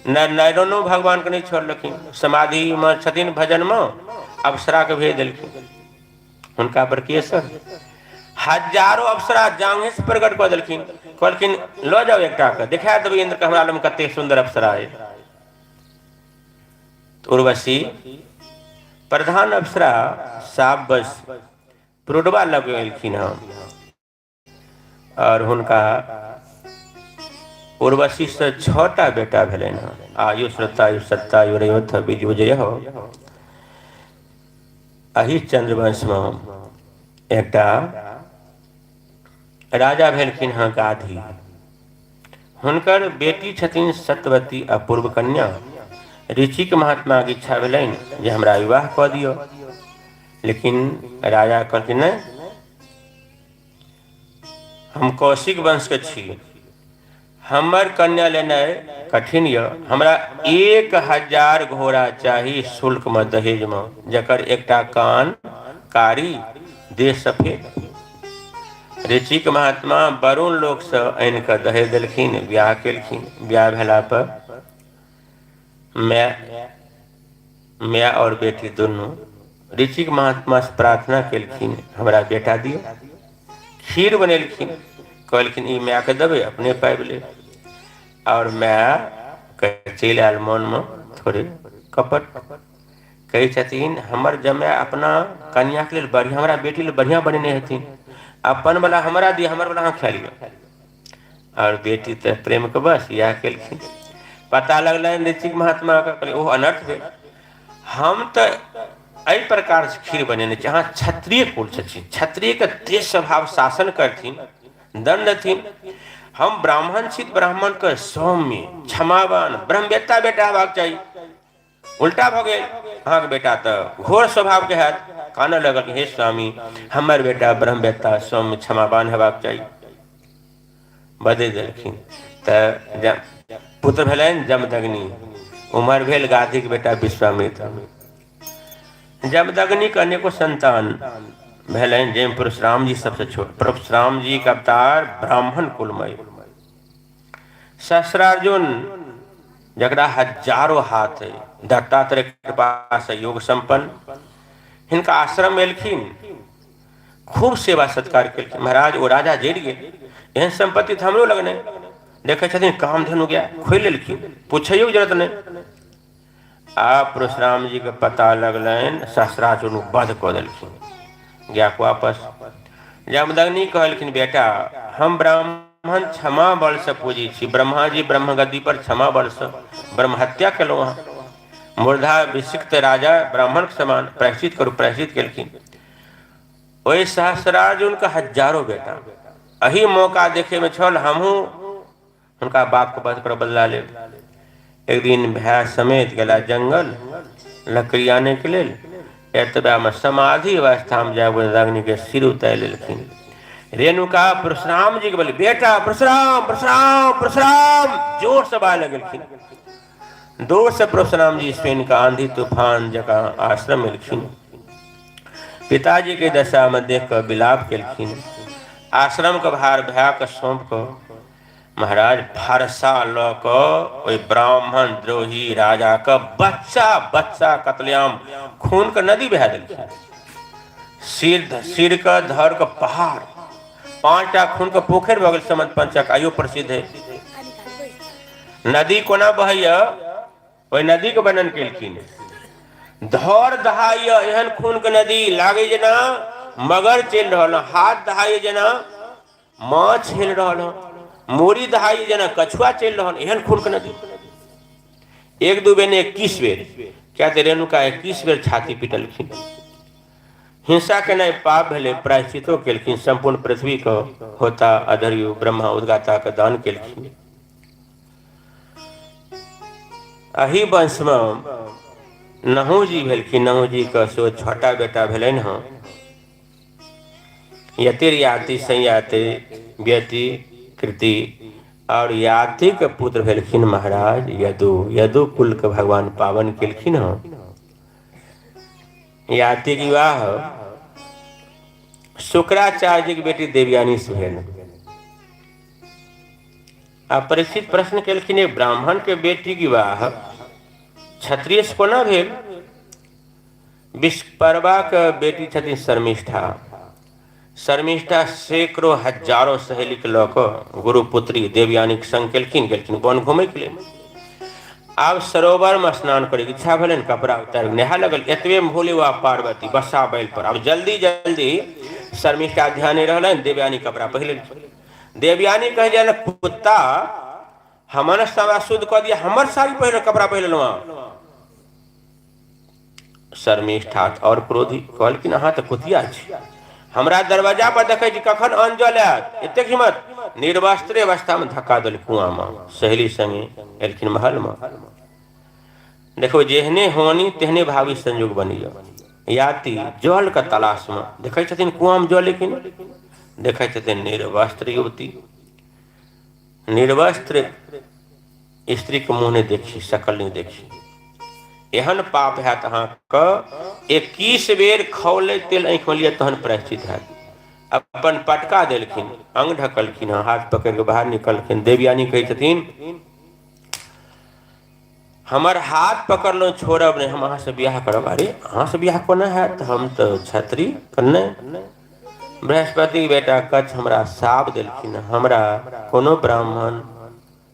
नारायणो भगवान के नहीं छोड़लखिन, समाधि में छथिन भजन में, अप्सरा के भेज देलखिन। हुनका पर की असर? हजारों अप्सरा जांघे से प्रकट कऽ देलखिन। कहलखिन लऽ जाओ एकटा के, देखा देबै इंद्र के हमरा लग कते सुंदर अप्सरा है। उर्वशी प्रधान अप्सरा साफ बस प्रोडवा लग एलखिन हँ आओर हुनका उर्वशीसँ 6टा बेटा भेलनि हँ, आयु श्रोतायु सत्तायु रयोथ बीज हो। एहि चंद्रवंशमे एकटा राजा भेलखिन हँ गाधी। हुनकर बेटी छथिन सत्यवती अपूर्व कन्या। ऋषिके महात्माके इच्छा भेलनि जे हमरा विवाह कऽ दिअ, लेकिन राजा कहलखिन नहि, हम कौशिक वंशके छी, हमर कन्या लेनाइ कठिन यऽ, हमरा 1000 घोड़ा चाही शुल्कमे दहेजमे, जकर एकटा कान कारी, देह सफेद। ऋषिक महात्मा वरुण लोकसँ आनि कऽ दहेज देलखिन, बियाह केलखिन। बियाह भेला पर माय माय और बेटी दुनू ऋषिक महात्मा से प्रार्थना केलखिन, हमरा बेटा दियौ। खीर बनेलखिन, कहलखिन ई मायके देबै, अपने पाबि लेब। और माय चलि आयल मनमे थोड़े कपट, कहै छथिन हमर जमाय अपना कन्याके लेल बढ़िआँ, हमरा बेटी लेल बढ़िआँ बनेने हेथिन, अपन वाला हमरा दिअ, हमर वाला अहाँ खा लिअ। और बेटी तऽ प्रेमके बस इएह केलखिन। पता लगलनि ऋषिक महात्माके, कहलियै ओहो अनर्थ भेल, हम तऽ एहि प्रकारसँ खीर बनेने छी, अहाँ क्षत्रिय कुलसँ छी, क्षत्रियके तेज स्वभाव शासन करथिन, दंड देथिन, हम ब्राह्मण छी, ब्राह्मणके सौम्य क्षमावान ब्रह्मवेत्ता बेटा हेबाक चाही, उल्टा भऽ गेल, अहाँके बेटा तऽ घोर स्वभावके हैत। कानऽ लगल, हे स्वामी हमर बेटा ब्रह्मवेत्ता सौम्य क्षमावान हेबाक चाही। बदलि देलखिन तऽ पुत्र भेलनि जमदग्नि, उमर भेल गाधीके बेटा विश्वामित्र। जमदग्निके अनेको संतान भेलनि, जाहिमे परशुराम जी सबसँ छोट। परशुराम जी के अवतार ब्राह्मण कुलमय। सहस्रार्जुन जकरा हजारों हाथ है, दत्तात्रेय कृपा से योग संपन्न, हिनका आश्रम एलखिन, खूब सेवा सत्कार केलखिन। महाराज ओ राजा जरि गेल, एहन संपत्ति तऽ हमरो लग नहि। देखै छथिन कामधेनु गया, खोलि लेलखिन, पूछैयो जरूरत नहि। आ परशुराम जी के पता लगलनि, सहस्रार्जुन वध कऽ देलखिन, गया वापस। जमदग्नि कहलखिन बेटा हम ब्राह्मण क्षमा बल से पूजी छी, ब्रह्मा जी ब्रह्म गद्दी पर क्षमा बल से ब्रह्म हत्या केलहुँ अहाँ, मूर्धा विसिक्त राजा ब्राह्मण के समान, प्रायश्चित करू। प्रायश्चित केलखिन। ओहि सहस्रार्जुन के हजारों बेटा, एही मौका देखे में छल, हमहूँ हुनका बाप के वध कर बदला लेब। एक दिन भाय समेत गेला जंगल लकड़ी आने के लेल, एतबा में समाधि अवस्था में जाए अग्नि के सिर उतारि लेलखिन। रेणुका परशुराम जी के बोले बेटा परशुराम परशुराम परशुराम, जोर से बाज लगलखिन। दूर से परशुराम जी सुनि कऽ आंधी तूफान जकाँ आश्रम एलखिन। पिताजी के दशा में देख कऽ विलाप केलखिन। आश्रम के भार भाय के सौंप कऽ महाराज फरसा लऽ कऽ ओहि ब्राह्मण द्रोही राजा के बच्चा बच्चा कतलेआम खून के नदी बहा देलखिन। सिर सिर के धर के पहाड़, 5टा खून के पोखरि भऽ गेल समत पंचक, आइयो प्रसिद्ध है। नदी कोना बहैया, ओहि नदी के वर्णन केलखिन। धर दहाइय एहन खून के नदी, लागे जेना मगर चलि रहल, हाथ दहाइय जेना माछ हेल रहल हँ, मूड़ी दहाइय जेना कछुआ चलि रहल, एहन खून के नदी। 1-2 बेर नहि, 21 बेर, क्या तऽ रेणुका 21 बेर छाती पिटलखिन। हिंसा केनाइ पाप भेलै, प्रायश्चितो केलखिन, सम्पूर्ण पृथ्वी के होता अधर्यु ब्रह्मा उद्गाता के दान केलखिन। एहि वंशमे नहू जी भेलखिन। नहू जी के सेहो 6टा बेटा भेलनि हँ। यतिर्याति संयाति व्यति कृति, और याति के पुत्र भेलखिन महाराज यदु। यदु कुल के भगवान पावन केलखिन हँ। याति के विवाह शुक्राचार्य जी के बेटी देवयानी से भेल। आ परीक्षित प्रश्न केलखिन, ब्राह्मण के बेटी के विवाह क्षत्रिय से कोना भेल? विश्वपर्वा के बेटी छथिन शर्मिष्ठा। शर्मिष्ठा सैकड़ों हजारों सहेली के लऽ कऽ गुरुपुत्री देवयानी के संग केलखिन, गेलखिन वन घूमय के लेल। आब सरोवर में स्नान करे के इच्छा भेलनि, कपड़ा उतारि नहा लगल। एतबे में भोले बाबा पार्वती बसा बैल पर। आब जल्दी जल्दी शर्मिष्ठा ध्यान नहीं रहलनि, देवयानी कपड़ा पहिर लेलखिन। देवयानी कहे जाय कुत्ता हमर सब शुद्ध कऽ दिया, हमर साड़ी पहिर कपड़ा पहिर लेलहुँ। शर्मिष्ठा और क्रोधी कहलखिन अहाँ तऽ कुतिया छी, हमरा दरवाजा पर देखै छी कखन अन्न जल आयत, एतेक हिम्मत। निर्वस्त्रे अवस्था में धक्का देल कुआं में, सहेली संगे एलखिन महल में। देखो जेहने होनी तेहने भावी संयोग बनी जाओ। याति जल के तलाश में देखै छथिन कुआं में जल, लेकिन देखै छथिन निर्वस्त्र युवती। निर्वस्त्र स्त्री के मुँह नहि देखी, शकल नहि देखी, एहन पाप हैत अहाँके। 21 बेर खौले तेल आँखि में लिअ तहन प्रायश्चित हैत। अपन पटका देलखिन, अंग ढकलखिन, हाथ पकड़ि कऽ बाहर निकलखिन। देवयानी कहै छथिन हमर हाथ पकड़लहुँ छोड़ब नहि, हम अहाँसँ बियाह करब। अरे अहाँसँ बियाह कोना हैत, हम तऽ क्षत्रिय नहि। बृहस्पति बेटा कच्छ हमरा साप देलखिन, हमरा कोनो ब्राह्मण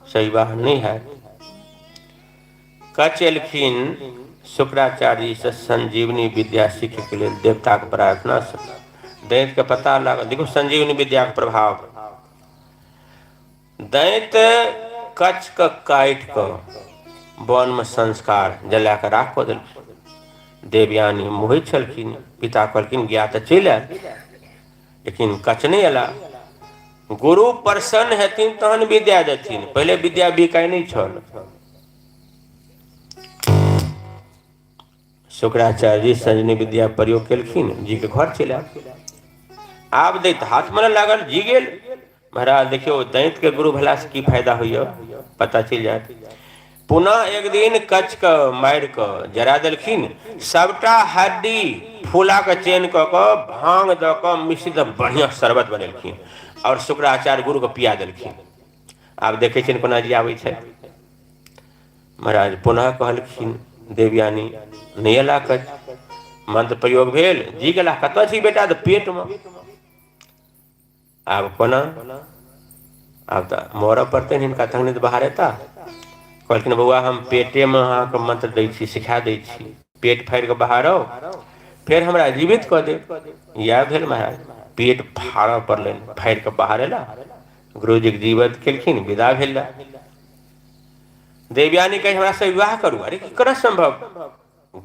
से विवाह नहि हैत। कच्छ एलखिन शुक्राचार्य से संजीवनी विद्या सीखै के लेल देवता के प्रार्थना से। दैत्य के पता लागल, देखो संजीवनी विद्या के प्रभाव। दैत्य कच्छ के काटि कऽ वन में संस्कार जला कऽ राख कऽ देलखिन। देवयानी मोहित छलखिन, पिता कहलखिन गया तऽ चलि आयल, लेकिन कच्छ नहि अयला। गुरु प्रसन्न हेथिन तहन विद्या देथिन, पहिले विद्या बिकाय नहि छल। शुक्राचार्य जी संजनी विद्या प्रयोग केलखिन, जी के घर चलि आयल। आब दैत हाथ में लागल, जी गेल। महाराज देखियौ दैत के गुरु भेला से की फायदा होइया पता चलि जायत। पुनः एक दिन कच्छ के मारि कऽ जरा देलखिन, सबटा हड्डी फूला के चेन कऽ कऽ भांग दऽ कऽ मिश्रित बढ़िया शरबत बनेलखिन और शुक्राचार्य गुरु के पिया देलखिन। आब देखै छियनि कोना जियाबै छै। महाराज पुनः कहलखिन देवयानी नहि अयला कच्छ। मंत्र प्रयोग भेल, जी गेला। कतऽ छी बेटा? तऽ पेटमे। आब कोना, आब तऽ मरऽ पड़तनि हिनका तखने तऽ बाहर एता। कहलखिन बौआ हम पेटेमे अहाँके मंत्र दै छी, सिखा दै छी, पेट फाड़ि कऽ बाहर आउ, फेर हमरा जीवित कऽ देब। इएह भेल महाराज, पेट फाड़ऽ पड़लनि, फाड़ि कऽ बाहर एला, गुरुजीके जीवित केलखिन, विदा भेल। देवयानी कहे हमरा से विवाह करू। अरे की करऽ संभव,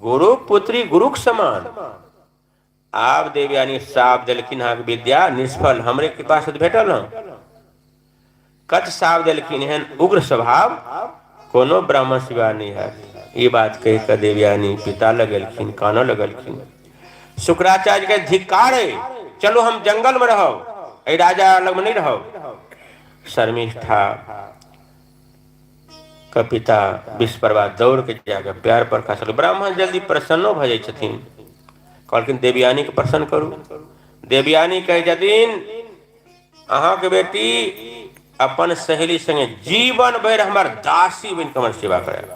गुरु पुत्री गुरुक समान। आब देवयानी साप देलखिन अहाँके विद्या निष्फल, हमरे कृपा से भेटल हँ। कत साप देलखिन एहन उग्र स्वभाव कोनो ब्राह्मण सेवा नहि हैत। ई बात कहि कऽ देवयानी पिता लग गेलखिन, कानऽ लगलखिन। शुक्राचार्य के धिक्कार है, चलो हम जंगल में रहब, एहि राजा लग में नहीं रहब। शर्मिष्ठा के पिता विश्वप्रभा दौड़ के जाके प्यार पर खसल। ब्राह्मण जल्दी प्रसन्नो भऽ जाइ छथिन। कहलखिन देवयानी के प्रसन्न करू। देवयानी कहै छथिन अहाँके बेटी अपन सहेली संगे जीवन भरि हमर दासी बनि कऽ हमर सेवा करे।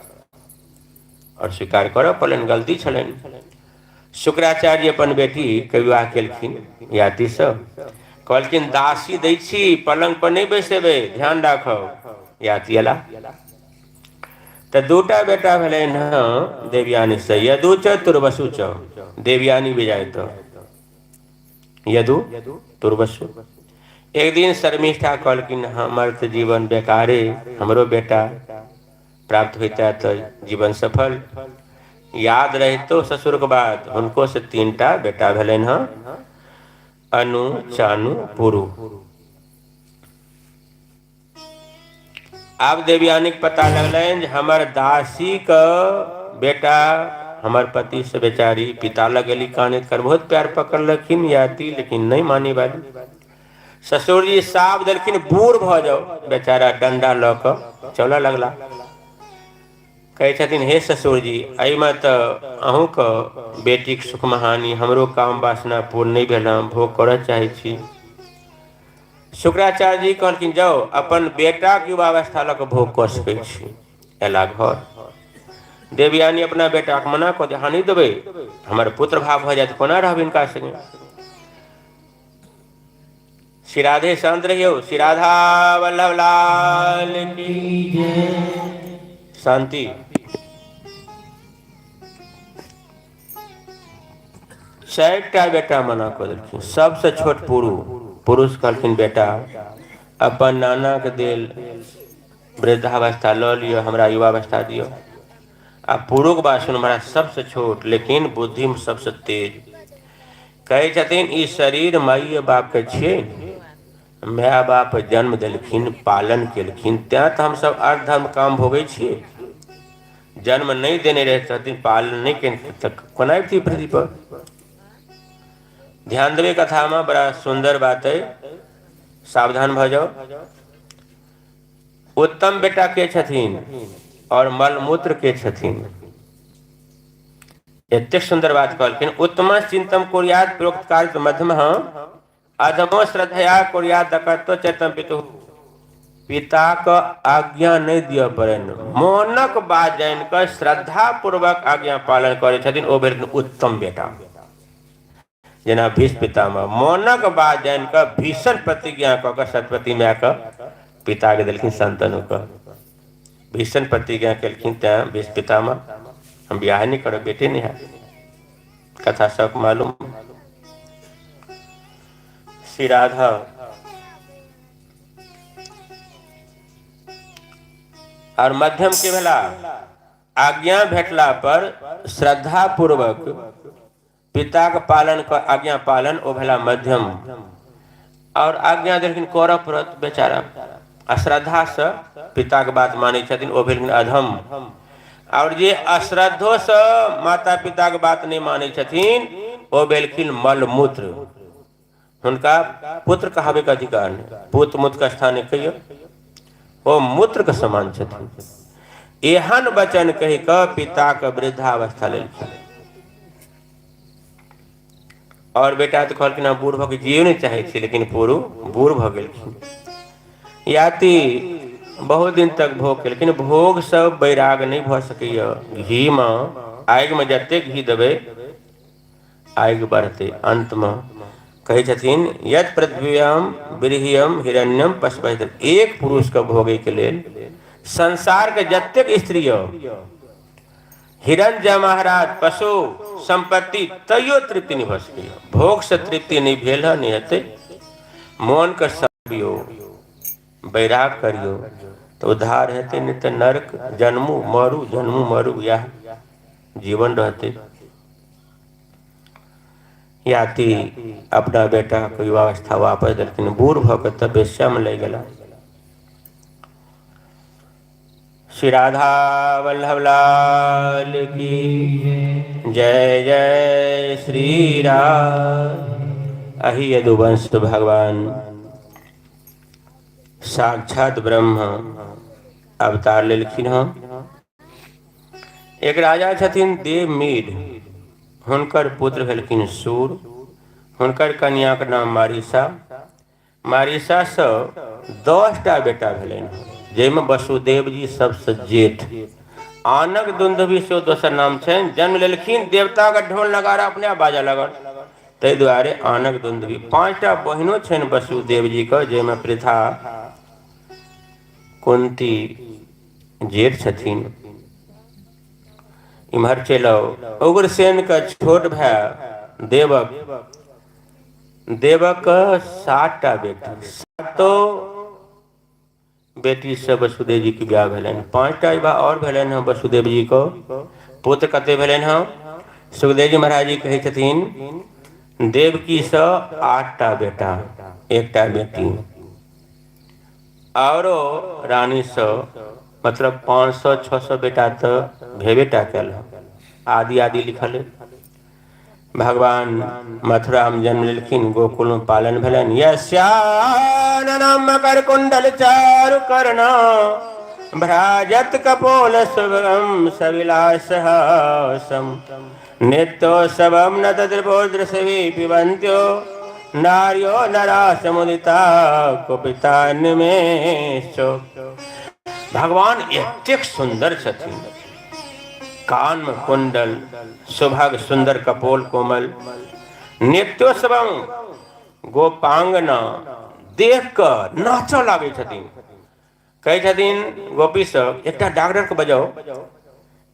और स्वीकार करऽ पड़लनि, गलती छलनि। शुक्राचार्य अपन बेटी के विवाह केलखिन याति सब। कहलखिन दासी दै छी, पलंग पर नहि बैसेबै, ध्यान राखब। याति एला तऽ दूटा बेटा भेलनि हँ देवयानी से, यदु च तुर्वसु च। देवयानी विजय तऽ यदु तुर्वसु। एक दिन शर्मिष्ठा कहलखिन हमर तऽ जीवन बेकारे, हमरो बेटा प्राप्त होइता तऽ जीवन सफल। याद रहितो ससुर के बात, हुनको से 3टा बेटा भेलनि हँ, अनु चानु पुरु। आब देवयानी के पता लगलनि जे हमर दासी के बेटा हमर पति से बेचारी पिता लग गेली कानैत कर, बहुत प्यार पकड़लखिन याति, लेकिन नहीं मानी वाली। ससुर जी साफ देलखिन बूढ़ भऽ जाओ, बेचारा डंडा लऽ कऽ चलऽ लगला। कहै छथिन हे ससुर जी, एहिमे तऽ अहूँके बेटीके सुख महानी, हमरो काम वासना पूर्ण नहि भेल, हम भोग करऽ चाहै छी। शुक्राचार्य जी कहलखिन जाओ अपन बेटाके युवावस्था लऽ कऽ भोग कऽ सकै छी। अयला घर, देवयानी अपना बेटाके मना कऽ दे, अहाँ नहि देबै, हमर पुत्र भाव भऽ जायत, कोना रहब हिनका संगे। श्री राधे शांत रहियो। श्री राधा वल्लभ लाल की शांति। चारिटा बेटा मना कऽ देलखिन। सबसँ छोट पुरु, पुरुष कहलखिन बेटा अपन नानाके देल वृद्धावस्था लऽ लिअ, हमरा युवावस्था दिअ। आ पुरुख बात सुन महाराज सबसँ छोट लेकिन बुद्धिमे सबसँ तेज। कहै छथिन ई शरीर माइए बापके छियै, माय बाप जन्म देलखिन, पालन केलखिन, तेँ तऽ हमसभ अर्ध धर्म काम भोगै छियै। जन्म नहि देने रहै छथिन, पालन नहि केने तऽ कोना अबितियै पृथ्वी पर। ध्यान देबै कथामे, बड़ा सुन्दर बात अइ, सावधान भऽ जाउ। उत्तम बेटा के छथिन और मलमूत्र के छथिन, एतेक सुन्दर बात कहलखिन। उत्तम चिंतम कुर्यात प्रोक्त कार्य मध्यम अधमो श्रद्धया कुर्यात दकत्व चैतम पितु। पिता के आज्ञा नहि दिअ पड़नि, मोनक बात जानि कऽ श्रद्धा पूर्वक आज्ञा पालन करै छथिन, ओ भेलखिन उत्तम बेटा। जेना भीष्म पितामह मोनक बात जानि कऽ भीषण प्रतिज्ञा कऽ कऽ सतपति मायके पिताके देलखिन शंतनुके। भीषण प्रतिज्ञा केलखिन, तैं भीष्म पितामह हम बियाह नहि करब, बेटे नहि हैत। कथा सब मालूम। श्री राधा और मध्यम के भेला आज्ञा भेटला पर श्रद्धा पूर्वक पिताक पालन क आज्ञा पालन, ओ भेला मध्यम। और आज्ञा देलखिन करऽ पड़त बेचारा, आ श्रद्धासँ पिताक बात मानै छथिन, ओ भेलखिन अधम। और जे अश्रद्धोसँ माता पिताक बात नहि मानै छथिन, ओ भेलखिन मलमूत्र। हुनका पुत्र कहाबैके अधिकार नहि, पुत्र मूत्र के स्थान नहि कहियौ, ओ मूत्र के समान छथिन। एहन वचन कहि कऽ पिताके वृद्धावस्था लेलखिन। और बेटा तऽ कहलखिन हम बूढ़ भऽ के जियो नहि चाहै छी, लेकिन पुरु बूढ़ भऽ गेलखिन। याति बहुत दिन तक भोग केलखिन, भोग सब वैराग नहि भऽ सकैया। घीमे आगिमे जतेक घी देबै आगि बढ़तै। अन्तमे कहै छथिन यत पृथ्व्याम व्रीहियम हिरण्यम पशुपति, एक पुरुषके भोगैके लेल संसारके जतेक स्त्री यऽ, हिरण्य महाराज पशु सम्पत्ति, तैयो तृप्ति नहि भऽ सकैए। भोगसँ तृप्ति नहि भेल हँ, नहि हेतै। मोनके सबियौ, वैराग करियौ तऽ उद्धार हेतै, नहि तऽ नरक, जन्मू मरू, जन्मू मरू, इएह जीवन रहतै। याति अपना बेटाके युवावस्था वापस देलखिन, बूढ़ भऽ कऽ तऽ बेश्यामे लागि गेला। श्री राधा वल्लभ लाल की जय जय श्री राम। अही यदुवंश भगवान साक्षात ब्रह्म अवतार लेलखिन हँ। एक राजा छथिन देवमीर, हुनकर पुत्र भेलखिन सूर, हुनकर कन्याके नाम मारिसा। मारिसासँ 10टा बेटा भेलनि, जाहिमे वसुदेव जी सबसँ जेठ। आनक दुंदुभी सेहो दोसर नाम छनि। जन्म लेलखिन, देवताके ढोल नगाड़ा अपने आप बाजऽ लागल, ताहि दुआरे आनक दुंदुभी। 5टा बहिनो छनि वसुदेव जीके, जाहिमे पृथा, कुंती जेठ छथिन। इम्हर चलि आउ, उग्रसेन के छोट भाय देवक, देवक 7टा बेटी, सातो बेटी से वसुदेव जी के ब्याह भेलनि। 5टा विवाह और भेलनि हँ वसुदेव जी को। पुत्र कते भेलनि हँ? सुखदेव जी महाराज जी कहै छथिन देवकी से 8टा बेटा, 1टा बेटी, औरो रानी सँ, मतलब 500-600 बेटा तऽ भेबे टा कयल हँ। आदि आदि लिखल है। भगवान मथुरा में जन्म लेलखिन, गोकुल में पालन भेलनि। यस्याननम मकर कुंडल चारु कर्ण भ्राजत कपोल सुभगम सविलास हासम नित्योत्सवम न तद्रिपोदृशवि पिबन्त्यो नार्यो नरा समुदिता कुपिता निमेषो। भगवान एतेक सुन्दर छथिन, कान में कुंडल, सुभग सुंदर कपोल कोमल, नित्योत्सवम गोपांगना देख कऽ नाचऽ लागै छथिन। कहै छथिन गोपी सब एकटा डॉक्टर के बजाओ,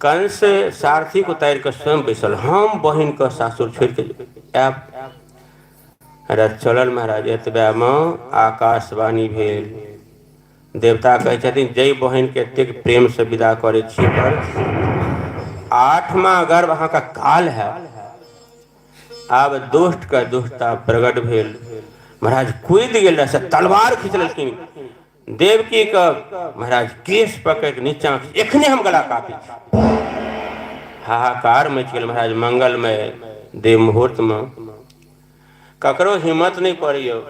कंस सारथी को उतारि कऽ स्वयं बैसल, हम बहिन के सासुर छोड़ि के आयब। रथ चलल महाराज, एतबे मे आकाशवाणी भेल। देवता कहै छथिन जै बहिन के एतेक प्रेम से विदा करै छी पर आठमा गर्भ अहाँके काल है। आब दुष्ट के दुष्टता प्रकट भेल। महाराज कूदि गेल से तलवार खींच लेलखिन देवकी के। महाराज केश पकड़ के नीचा, एखने हम गला काटै छी। हाहाकार मचि गेल महाराज। मंगलमय देव मुहूर्त में ककरो हिम्मत नहीं पड़ियो।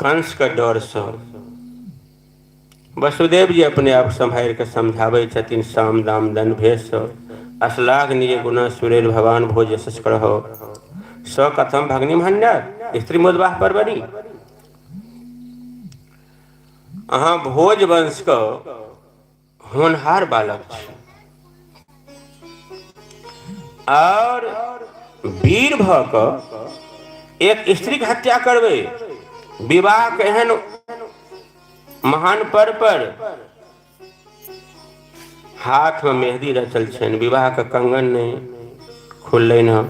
कंस के डर से वसुदेव जी अपने आप सम्हारि के समझाबै छथिन साम दाम दंड भेद से। अश्लाघ निज गुण सुरेर भगवान भोज यशस करहो स कथम भग्नि हन्यात स्त्री मुदवाह परवरी। अहाँ भोज वंश के होनहार बालक छी और वीर भ कऽ एक स्त्री के हत्या करबै विवाह के एहन महान पर्व पर। हाथ में मेहंदी रचल छनि, विवाह के कंगन नहीं खुललनि हँ,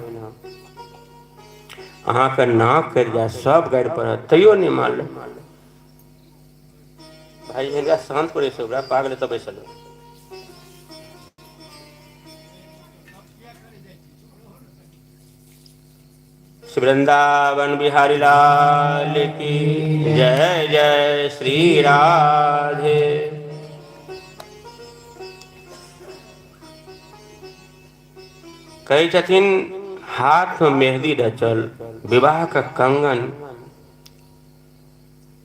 अहाँके नाक करि जाय, सब गारि पड़त, तैयो नहि मानल। भाई हिनका शांत करै छै, ओकरा पागल तऽ बैसल। वृंदावन बिहारी लाल की जय। जय श्री राधे। कहै छथिन हाथ में मेहंदी रचल, विवाह का कंगन,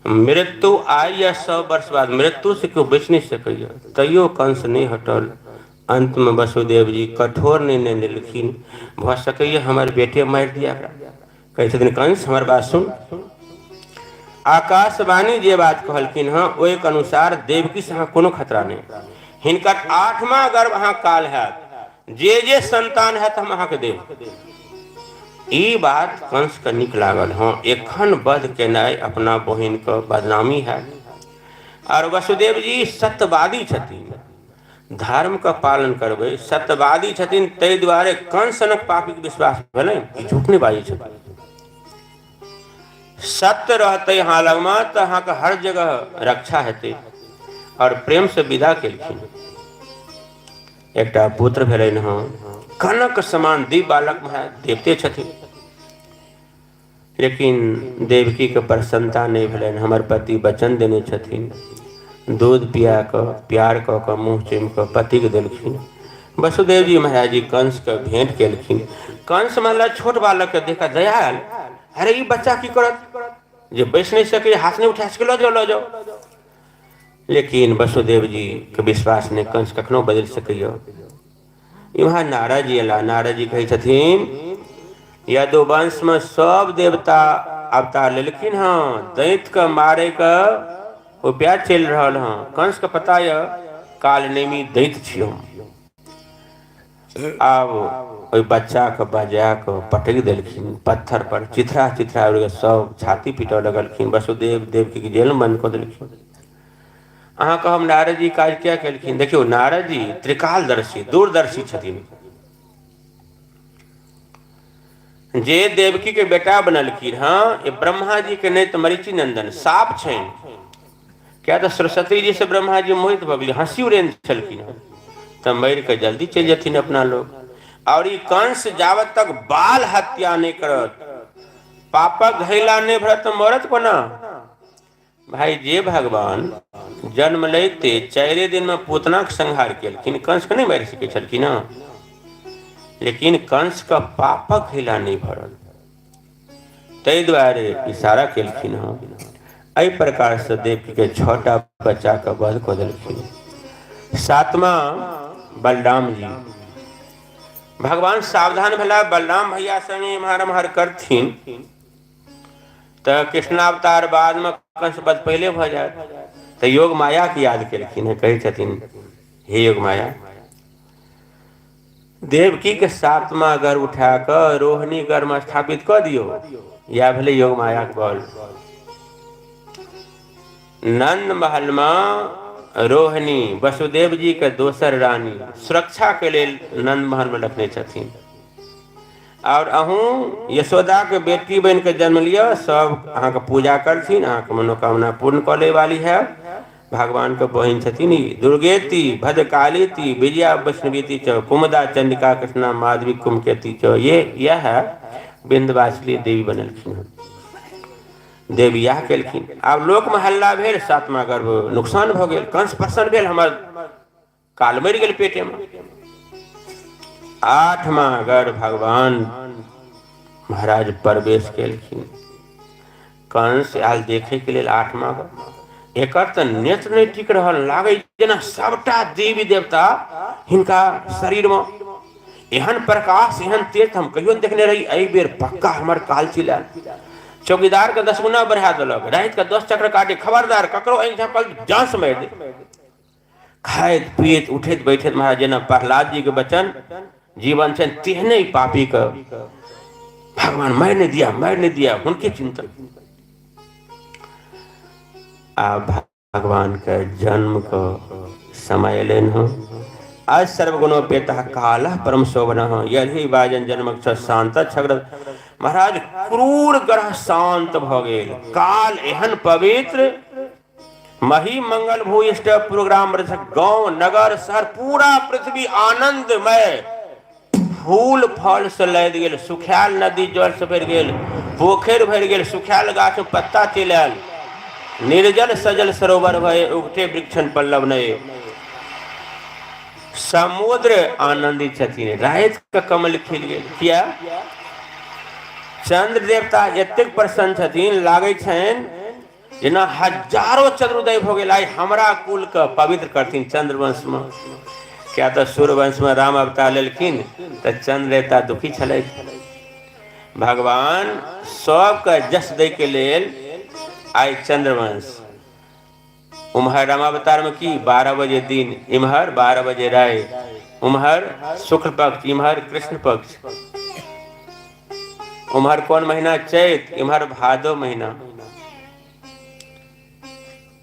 मृत्यु आइ या 100 वर्ष बाद, मृत्यु से केओ बचि नहि सकैए, तैयो कंस नहि हटल। अंतमे वसुदेव जी कठोर निर्णय लेलखिन, भऽ सकैए हमर बेटे मारि दिया। कहै छथिन कंस हमर बात सुन, आकाशवाणी जे बात कहलखिन हँ ओहिके अनुसार देवकी से अहाँ कोनो खतरा नहि, हिनकर आठमा गर्भ अहाँ काल हैत, जे जे संतान हैत हम अहाँके देब। ई बात कंस के नीक लागल। हँ, एखन वध केनाइ अपना बहिन के बदनामी हैत। और वसुदेव जी सत्यवादी छथिन, धर्म के पालन करबै, सत्यवादी छथिन, ताहि दुआरे कंस सनक पापी के विश्वास भेलनि, ई झूठ नहि बाजै छथिन। सत्य रहतै अहाँ लगमे तऽ अहाँके हर जगह रक्षा हेतै। और प्रेम से विदा केलखिन। एकटा पुत्र भेलनि हँ, कनक समान दिव्य बालक महाराज, देवते छथिन। लेकिन देवकी के प्रसन्नता नहि भेलनि। हमर पति वचन देने छथिन। दूध पिया कऽ प्यार कऽ कऽ मुँह चुमि कऽ पतिके देलखिन। वसुदेव जी महाराज जी कंस के भेंट केलखिन। कंस महाराज छोट बालक के देख कऽ दया आयल, अरे ई बच्चा की करत जे बैस नहि सकै, हाथ नहि उठा सकै, लऽ जाओ लऽ जाओ। लेकिन वसुदेव जी के विश्वास नहि, कंस कखनो बदलि सकैए। इम्हर नारद जी अयला। नारद जी कहै छथिन यदुवंश में सब देवता अवतार लेलखिन हँ, दैत के मारे के उपाय चलि रहल हँ। कंस के पता यऽ काल नेमी दैत छी हम। आब ओहि बच्चा के बजा कऽ पटकि देलखिन पत्थर पर, चिथड़ा चिथड़ा उड़ि सब छाती पीटऽ लगलखिन। वसुदेव देवकी के जेल में बंद कऽ देलखिन। अहाँ कहब नारद जी काज किया केलखिन? देखियौ नारद जी त्रिकालदर्शी दूरदर्शी छथिन। जे देवकी के बेटा बनलखिन हँ, ये ब्रह्मा जी के नहि तऽ मरीचि नंदन साप छनि। क्या तऽ सरस्वती जी से ब्रह्मा जी मोहित भऽ गेलै, हंसी उड़ेन छलखिन हँ, तऽ मरि कऽ जल्दी चलि जेथिन अपना लोग। और ई कंस जाबत तक बाल हत्या नहि करत, पापक घैला नहि भरत, तऽ मरत कोना? भाई जे भगवान जन्म लैते 4 दिन में पूतना के संहार केलखिन, कंस के नहीं मारि सकै छलखिन हँ, लेकिन कंस के पापक घैला नहीं भरल, ताहि दुआरे इशारा केलखिन हँ। एहि प्रकार से देवकी के 6टा बच्चा के वध कऽ देलखिन। 7वां बलराम जी भगवान सावधान भेला, बलराम भैया संगे एम्हर एम्हर करथिन तऽ कृष्णावतार बाद में कंस वध पहिले भऽ जायत। तऽ योग माया के याद केलखिन हँ, कहै छथिन हे योग माया, देवकी के 7वां गर्भ उठा कऽ रोहिणी गर्भ में स्थापित कऽ दियौ। इएह भेलै योग माया के बल। नंद महल में रोहिणी वसुदेव जी के दोसर रानी सुरक्षा के लेल नंद महल में रखने छथिन। और अहूँ यशोदा के बेटी बन के जन्म लिअ, सब अहाँके पूजा करथिन, अहाँके मनोकामना पूर्ण कऽ ले वाली है। भगवान के बहिन छथिन ई दुर्गेति भद्रकालीति विजया वैष्णवीति च कुमुदा चंडिका कृष्णा माधवी कुमकेति च। ये यह है विंध्यवासिनी देवी बनलखिन हन। देवी इएह केलखिन। आब लोकमे हल्ला भेल, सातमा गर्भ नुकसान भऽ गेल, कंस प्रसन्न भेल, हमर काल मरि गेल पेटेमे। आठमा गर्भ भगवान महाराज प्रवेश केलखिन। कंस आयल देखैके लेल आठमा गर्भ। एकर तऽ नेत्र नहि टिक रहल, लागै जेना सबटा देवी देवता हिनका शरीरमे एहन प्रकाश एहन तेज हम कहियो नहि देखने रही। एहि बेर पक्का हमर काल चलि आयल। चौकीदार के 10 गुना बढ़ा देलक, राति के 10 चक्र काटे, खबरदार ककरो आँखि झाँपल जान से मारि दे। खाइत पियैत उठैत बैठैत महाराज जेना प्रहलाद जी के वचन जीवन छनि तेहने ही पापी के भगवान मारि नहि दिया, मारि नहि दिया, हुनके चिंतन। आ भगवान के जन्म के समय एलनि हँ। आज सर्वगुणोपेत कालः परम शोभनः यदि बाजन जन्मक छ शांत छग्र। महाराज क्रूर ग्रह शांत भऽ गेल, काल एहन पवित्र मही मंगल भूयिष्ठ प्रोग्राम गांव नगर शहर पूरा पृथ्वी आनंदमय फूल फल से लदि गेल, सुखायल नदी जल से भरि गेल, पोखरि भरि गेल, सुखायल गाछ में पत्ता चलि आयल, निर्जल सजल सरोवर भय उगते वृक्षन पल्लव नये। समुद्र आनंदित छथिन, राति के कमल खिल गेल। किया? चंद्र देवता एतेक प्रसन्न छथिन, लागै छनि जेना हजारो चंद्रोदय भऽ गेल। आइ हमरा कुल के पवित्र करथिन चंद्रवंश में। क्या तऽ सूर्यवंश में राम अवतार लेलखिन तऽ चंद्र देवता दुखी छलथि। भगवान सबके जस दै के लेल आइ चंद्रवंश। उम्हर रामावतार में की 12 बजे दिन, इम्हर 12 बजे राति, उम्हर शुक्ल पक्ष, इम्हर कृष्ण पक्ष, उम्हर कोन महीना चैत, इम्हर भादो महीना,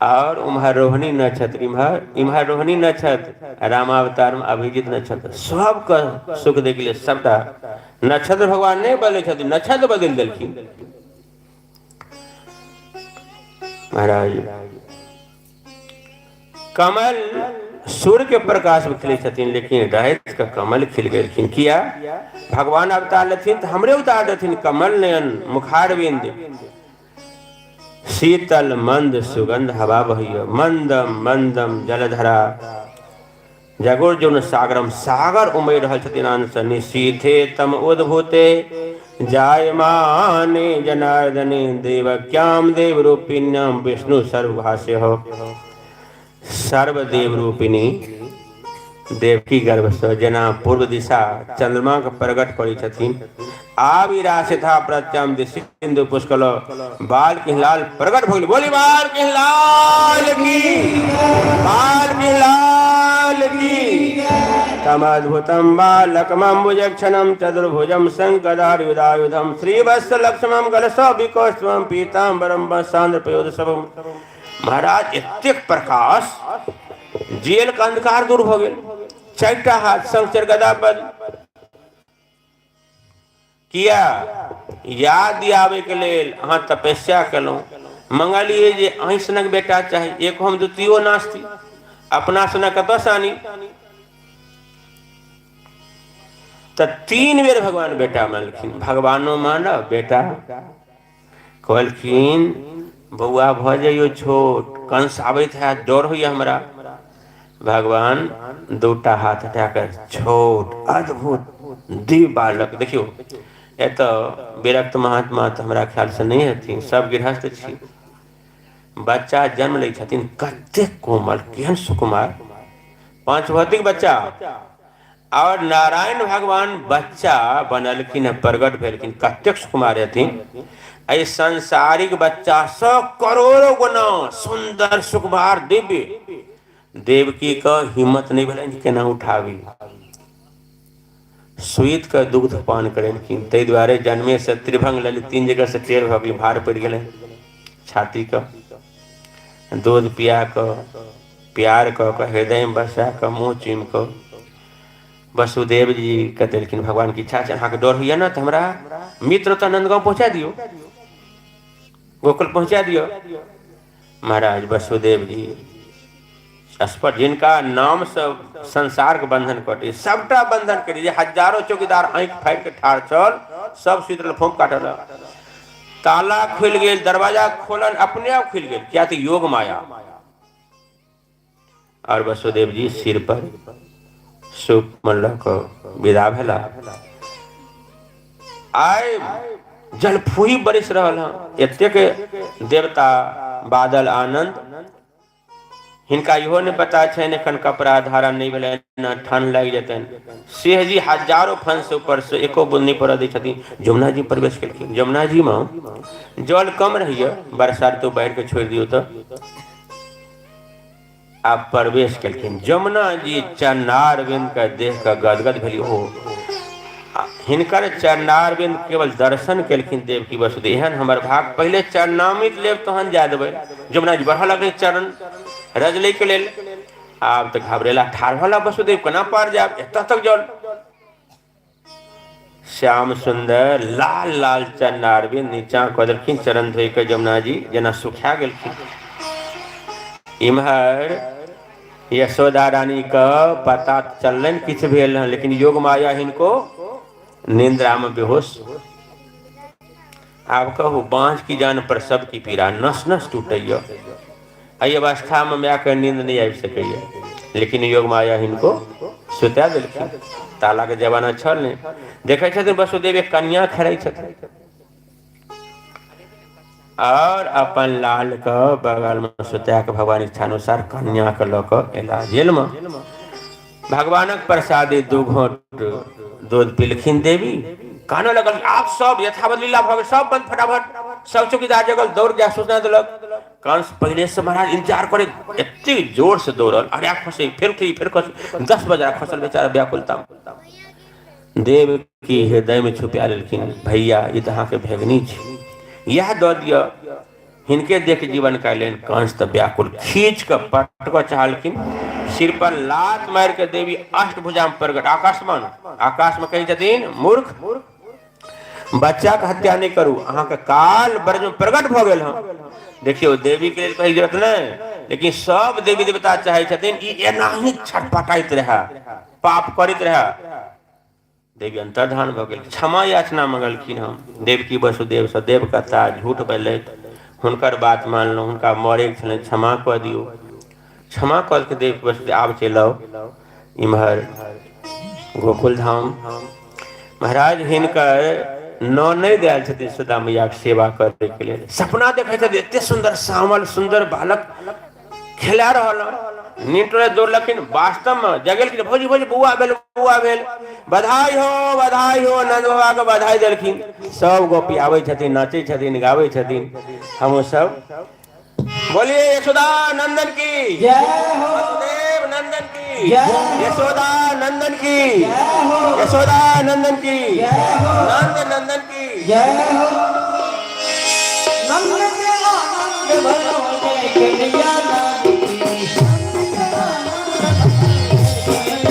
और उम्हर रोहिणी नक्षत्र, इम्हर इम्हर रोहिणी नक्षत्र, रामावतार में अभिजीत नक्षत्र। सबके सुख दै के लिए सबटा नक्षत्र भगवान नहीं बदले छथिन, नक्षत्र बदलि देलखिन महाराज। कमल सूर्य के प्रकाश में खिले छथिन, लेकिन राति के कमल खिल गेलखिन। किया? भगवान अवतार लेथिन तऽ हमरे उतार देथिन। कमल नयन मुखारविंद शीतल मंद सुगंध हवा बहिय, मंदम मंदम जलधरा जगोर्जुन सागरम, सागर उमड़ रहल छथिन आनंद से। निशीथे तम उद्भूते जायमाने जनार्दने देवक्याम देवरूपिण्याम विष्णु सर्वभाष्य हो। सर्वदेव रूपिणी देवकी गर्भ से जेना पूर्व दिशा चंद्रमा के प्रकट करै छथिन, आविरासिथा प्रत्यम दिशिंदु पुष्कल बाल किहलाल प्रकट भऽ गेल। बोली बाल किहलाल की, बाल किहलाल की। तमद्भुतं बालकमम्बुजक्षणं चतुर्भुजं शङ्कदार्युधायुधं श्रीवत्स लक्ष्मं गलसविकौस्तुभं पीताम्बरं वत्सान्द्रपयोदशभं। महाराज एतेक प्रकाश, जेल के अंधकार दूर भऽ गेल। चारिटा हाथ शंख गदा पद किया याद दियाबै के लेल अहाँ तपस्या केलहुँ, मंगलियै जे अहीं सनक बेटा चाही, एक हम द्वितीयो नास्ति, अपना सनक कतऽसँ आनी? तऽ 3 बेर भगवान बेटा मानलखिन। भगवानो मानब बेटा, कहलखिन बौआ भऽ जाइयो छोट, कंस आबैत हैत, डर होइए हमरा। भगवान 2टा हाथ हटा कऽ छोट अद्भुत दिव्य बालक। देखियौ एतऽ विरक्त महात्मा तऽ हमरा ख्याल से नहि हेथिन, सब गृहस्थ छी। बच्चा जन्म लै छथिन, कतेक कोमल, केहन सुकुमार, 5 भौतिक बच्चा। और नारायण भगवान बच्चा बनलखिन, प्रकट भेलखिन, कतेक सुकुमार हेथिन। एहि सांसारिक बच्चा सँ करोड़ों गुना सुंदर सुकुमार दिव्य। देवकी के हिम्मत नहीं भेलनि केना उठाबी, सुइत के दुग्ध पान करेलखिन। ताहि दुआरे जन्मे से त्रिभंग ललित 3 जगह से टेढ़ भऽ गेल, भार पड़ि गेलनि छाती के। दूध पिया कऽ प्यार कऽ कऽ हृदयमे बसा कऽ मुँह चुमि कऽ वसुदेव जी के देलखिन। भगवान के इच्छा छै, अहाँके डर होइया ने तऽ हमरा मित्र ओतऽ नंदगांव पहुँचा दियौ, गोकुल पहुँचा दियौ। महाराज वसुदेव जी स्पष्ट, जिनका नाम से संसार के बंधन कटे, सबटा बंधन करी, जे हजारों चौकीदार आँखि फाड़ि के ठाढ़ छल सब सुति रहल, फोम काटल, ताला खुलि गेल, दरवाजा खोलन अपने आप खुलि गेल, किया तऽ योग माया। और वसुदेव जी सिर पर सूप में लऽ कऽ विदा भेला। आइ जलफूही बरसि रहल हँ, एतेक देवता बादल आनंद, हिनका इहो नहि पता छनि एखन कपड़ा धारण नहि भेलनि, ठंड लागि जेतनि। सिंह जी हजारो फन से ऊपर से एको बूंद नहि पड़ऽ दै छथिन। जमुना जी प्रवेश केलखिन। जमुना जी मे जल कम रहैया, बरसा ऋतु बाढ़ि के छोड़ि दियौ तऽ। आब प्रवेश केलखिन जमुना जी, चरणारविंद के देख कऽ गदगद भेली। ओ हिनकर चरणारविंद केवल दर्शन केलखिन देवकी वसुदेव, एहन हमर भाग, पहिले चरणामृत लेब तहन जाय देबै। जमुना जी बढ़ऽ लगलै चरण रजलै के लेल। आब तऽ घबरेला, ठाढ़ होला वसुदेव, केना पार जायब एतऽ तक जल। श्याम सुंदर लाल लाल चरणारविंद नीचा कऽ देलखिन, चरण धोइ कऽ जमुना जी जेना सुखा गेलखिन। इम्हर यशोदा रानी के पता चललनि किछु भेल हन, लेकिन योग माया हिनको निंद्रा में बेहोश। आब कहू, बाँझ की जान पर सबकी पीड़ा, नस नस टूटैया। एहि अवस्थामे मायके नींद नहि आबि सकैया, लेकिन योग माया हिनको सुता देलखिन। तालाके जमाना छल नहि। देखै छथिन वसुदेव एक कन्या खेलै छथिन और अपन लाल के बगल में सुता के भगवान इच्छानुसार कन्या के लऽ कऽ एला जेल में। भगवानक प्रसादी दू घोट दूध पिलखिन देवी, कानऽ लगल। आब सब यथावत लीला भऽ गेल, सब बंद फटाफट, सब चौकीदार जगल, दौड़ गया, सूचना देलक। कंस पहले से महाराज इंतजार करे, एते जोर से दौड़ल, अरे खसे, फिर उठी, फिर खसे, 10 बजे खसल बेचारा व्याकुलता। देव की हृदय में छुपा लेलखिन, भैया ई तऽ अहाँके भेगनी छी, इएह दऽ दिअ, हिनके देख जीवन कयलनि। कंस तऽ व्याकुल खींच कऽ पटकऽ चाहलखिन, सिर पर लात मारि कऽ देवी अष्टभुजा में प्रकट आकाशमान आकाश में कहै छथिन, मूर्ख बच्चा के हत्या नहि करू, अहाँके काल ब्रज में प्रकट भऽ गेल हँ। देखियौ, देवी के लेल कहै जरूरत नहि, लेकिन सब देवी देवता चाहै छथिन ई एनाही छटपटाइत रहए, पाप करैत रहए। देवी अंतर्धान भऽ गेल, क्षमा याचना मंगलखिन हम देवकी वसुदेवसँ, देव कता झूठ बजलथि, हुनकर बात मानलहुँ, हुनका मरैके छलनि, क्षमा कऽ दियौ। क्षमा कऽ देलखिन देवकी वसुदेव। आब चलि आउ इम्हर गोकुल धाम। महाराज हिनकर ननैद आयल छथिन सुधा मैयाके सेवा करैके लेल। सपना देखै छथिन एते सुन्दर सामल सुन्दर बालक खेला रहल हन। नींद टोले दौड़लखिन, वास्तवमे जगेलखिन, भौजी भौजी बौआ भेल, बौआ भेल, बधाई हो, बधाई हो, नंद बाबा के बधाई देलखिन। सब गोपी आबै छथिन, नाचै छथिन, गाबै छथिन। हमहूँ सब बोलिए यशोदा नंदन की जय हो, वसुदेव नंदन की जय हो, यशोदा नंदन की जय हो, यशोदा नंदन की जय हो, नंद नंदन की जय हो। नंद के आनंद भरो जय कन्हैया लाल की। नंद के आनंद भरो जय कन्हैया लाल की।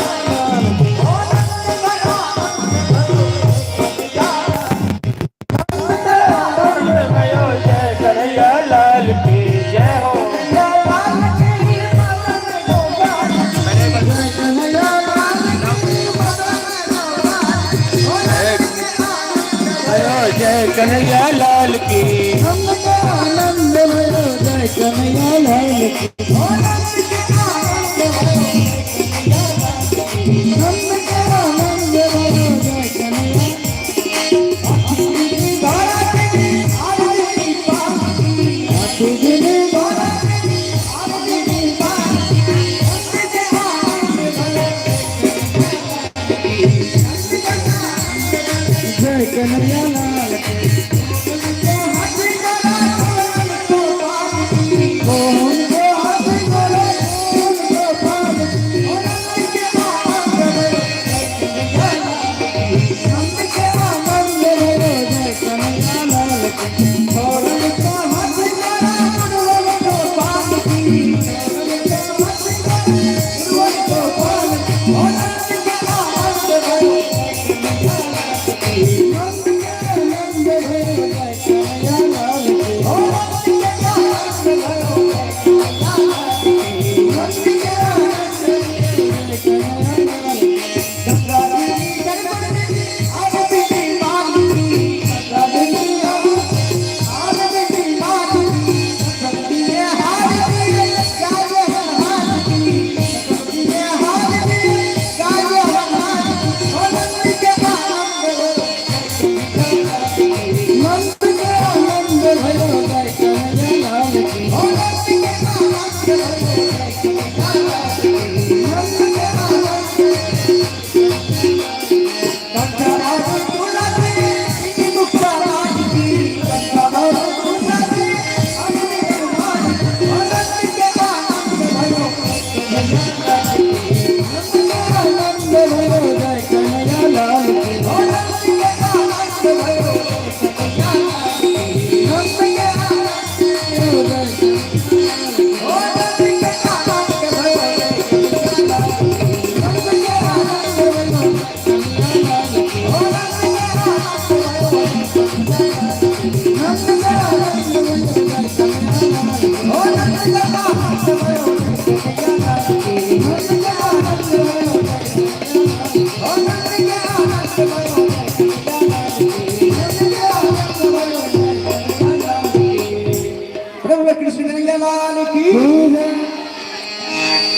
ओ नंद भरो आनंद भरो जय कन्हैया लाल की। नंद के आनंद भयो जय कन्हैया लाल की जय हो। कन्हैया लाल की मदन गोपाल की। जय कन्हैया लाल की मदन गोपाल की। ओ नंद के आनंद भयो जय कन्हैया लाल की। नंद के आनंद भयो जय कन्हैया लाल की। ओ नंद के आनंद भयो जय कन्हैया लाल की। नंद के आनंद भयो जय कन्हैया। जय कन्हैया लाल की। मोहन को हाथ गोला मोहन गोपाल की। नंद के आनंद भयो जय कन्हैया लाल की। मोहन को हाथ गोला मोहन गोपाल की। मोहन को हाथ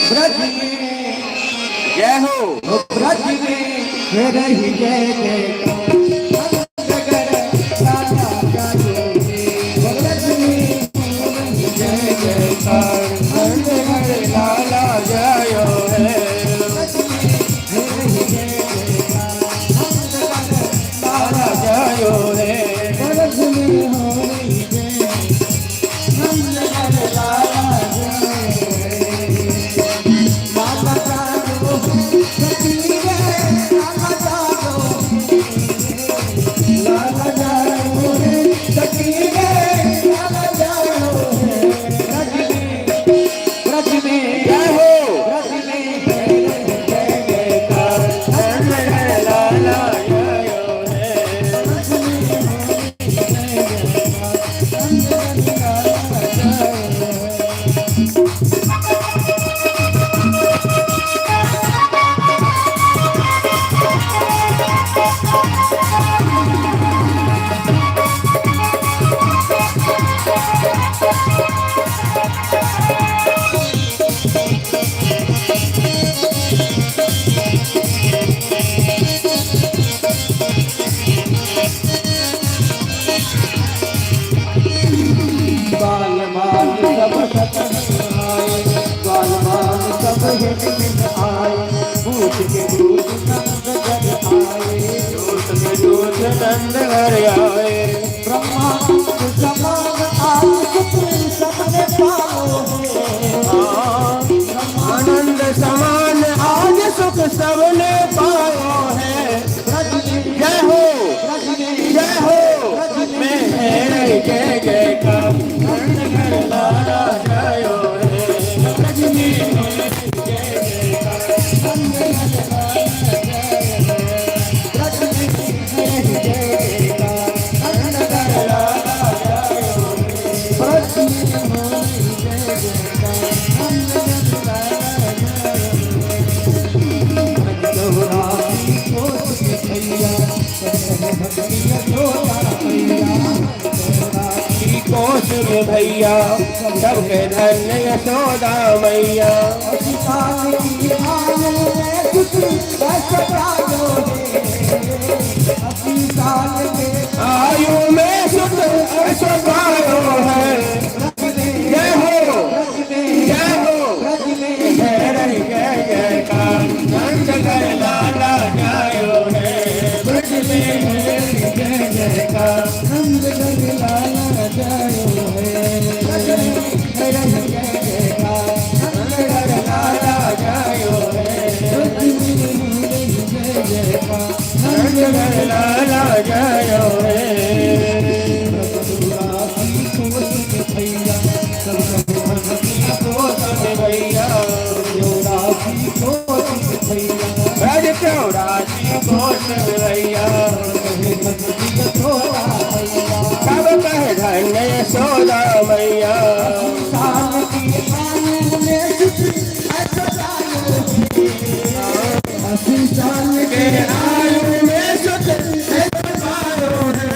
ब्रज में, जय हो। ब्रज में रही जय जयकार, नंद घर लाला जायो रे। ब्रज में रही जय जयकार, नंद घर लाला जायो है। ब्रज में रही जय जयकार, नंद घर लाला लाला जायो है। ब्रज में हो रही जय, नंद घर लाला जायो रे। लाला जायो सखी रे, लाला जायो, लाला जायो रे सखी रे, लाला जायो रे। ब्रज में, ब्रज में, जय हो। ब्रज में जय जयकार, नंद घर लाला जायो है। ब्रज में जय जयकार, नंद घर लाला जायो रे। बाल बाल सब सतन आए, बाल बाल सब हित मिल आए, भूत के भूत नंद घर आए, दूत के दूत नंद घर आए। ब्रह्मा समान आज सुख सबने पाओ है। हाँ, ब्रह्मा आनंद समान आज सुख सबने पायो है। ब्रज में, जय हो। ब्रज में, जय हो। ब्रज मैं में है जय जयकार, नंद घर लाला जायो है। ब्रज में जय जयकार, नंद घर लाला जायो है। ब्रज में जय जयकार, नंद नंद घर घर लाला जायो है। ब्रज में हो जय जयकार, नंद घर लाला जायो है। चौरासी कोस के भैया, भक्ति यशोदा मैया। चौरासी कोश में भैया, सबके धन्य यशोदा मैया। साल की आयु में सुख पायो रे। अस्सी साल के आयु में सुख ऐसो पायो है। ब्रज में, जय हो। ब्रज में, जय हो। ब्रज में जय रही जय जयकार, नंद घर लाला जायो है। ब्रज में जय जयकार, नंद घर लाला जायो है। ब्रज में जय जयकार, नंद घर लाला जायो है। ब्रज में जय जयकार, नंद नंद घर घर लाला जायो है। चौरासी कोस के भैया, सब भक्ति कोस में भैया, चौरासी कोस के भैया, ब्रज चौरासी कोस में भैया, भक्ति यशोदा मैया। सब कह धन्य यशोदा मैया। साल की आयु में सुख ऐसा पायो रे। अस्सी साल के के आयु में सुख ऐसो पायो है।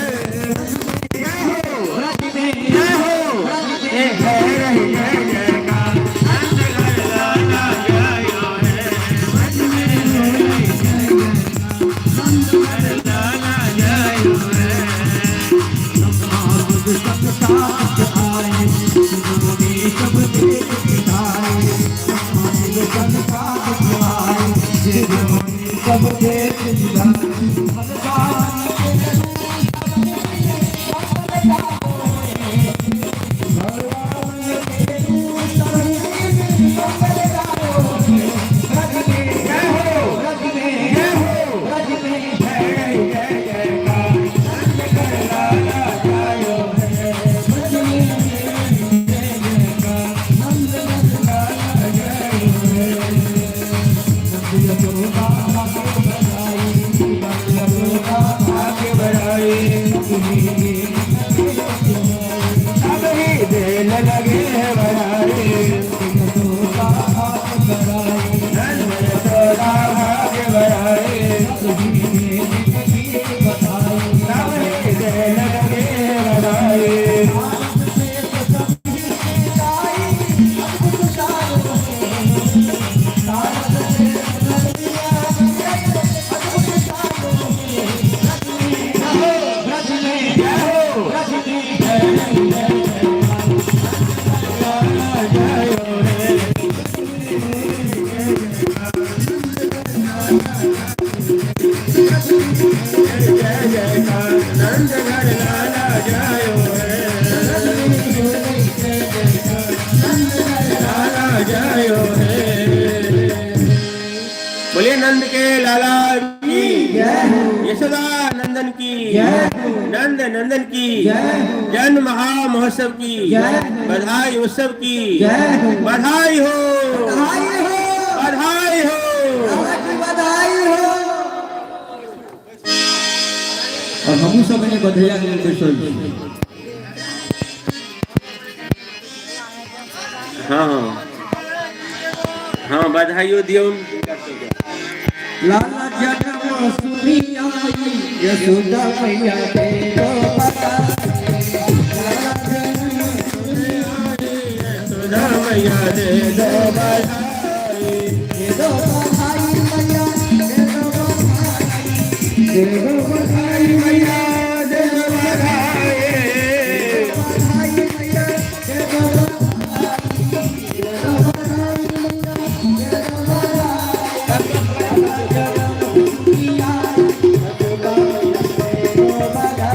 जय हो। ब्रज में, जय हो। ब्रज में जय रही जय जयकार, नंद घर लाला जायो है। ब्रज में जय जयकार, नंद घर लाला जायो है। सब साथ आए, मुनि सब देख दिखाए। सब साथ आए, मुनि सब देख दिखाए। भगवान के भगवान के मंगल गायो रे। ब्रज में, जय हो। ब्रज में, जय हो। ब्रज में जय रही जय जयकार, नंद घर लाला जायो है। ब्रज में जय जयकार, नंद घर लाला जायो रे। नंद यशोदा भाग्य बढ़ाई, नंद यशोदा भाग्य बढ़ाई, सब सब ही then लगे हैं बढ़ाई। यशोदा भाग्य बढ़ाई, नंद यशोदा भाग्य बढ़ाई, सब बधाई। सब ही then लगे हैं बढ़ाई। आनंद से सब गाई, अद्भुत गायो है। जय हो। नंद नंदन की जय हो। जन्म महा महोत्सव की जय हो। बधाई उत्सव की जय हो। बधाई हो। बधाई हो। बधाई हो। अहाँके बधाई हो। और हमहूँ सब एने बधैया के लेल बैसल छी। हाँ हाँ हाँ, बधाइयो दियौ। लाला जनम सुनी आई यशोदा मैया के दो बधाई। लाला जनम सुनी आई यशोदा मैया दे दो बधाई। दे दो बधाई मैया, दे दो बधाई, दे दो बधाई मैया, दे दो बधाई। बधाई मैया, दे दो बधाई, दे दो बधाई मैया, दे दो बधाई। लाला जनम सुनी आई यशोदा मैया दे दो बधाई।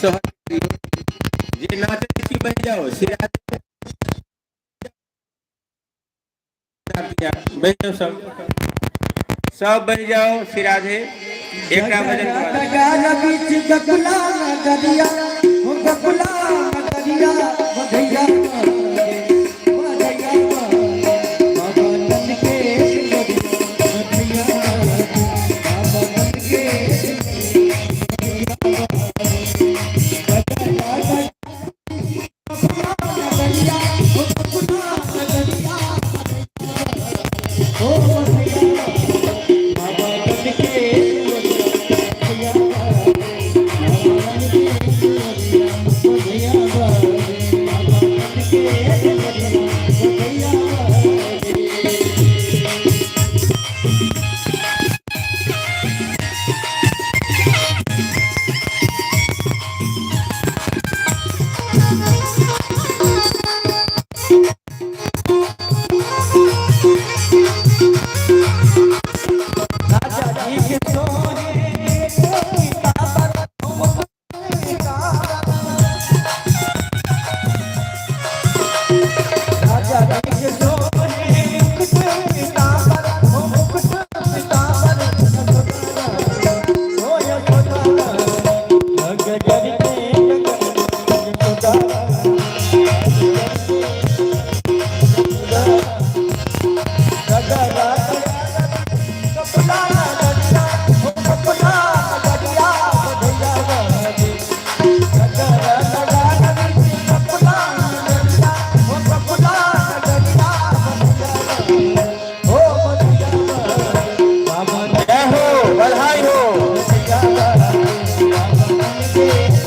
सोहर जे नाचै छी बहि जाओ, बहि जाओ, सब सब बहि जाओ। श्री राधे एकटा भजन के बाद। बीच गकुला नगरिया, हो गकुला नगरिया, बधैया बधैया, बाबा नंद के बधैया, बाबा नंद के। नगरिया हो गकुला नगरिया, हो बधैया, बाबा नंद के बधैया, बाबा नंद के बधैया, बाबा नंद के बधैया। राजा जी के सोहे पीताम्बर, राजा जी के सोहे मुकुट पीताम्बर, हो मुकुट पीताम्बर, हो यशोदा, जग जग के यशोदा, राजा राजा कपला नगरिया, हो कपला नगरिया, बधैया बाजे। राजा राजा कपला नगरिया, हो कपला नगरिया, बधैया, हो बधैया, बाबा जय हो, बधाई हो। बधैया, बाबा नंद के।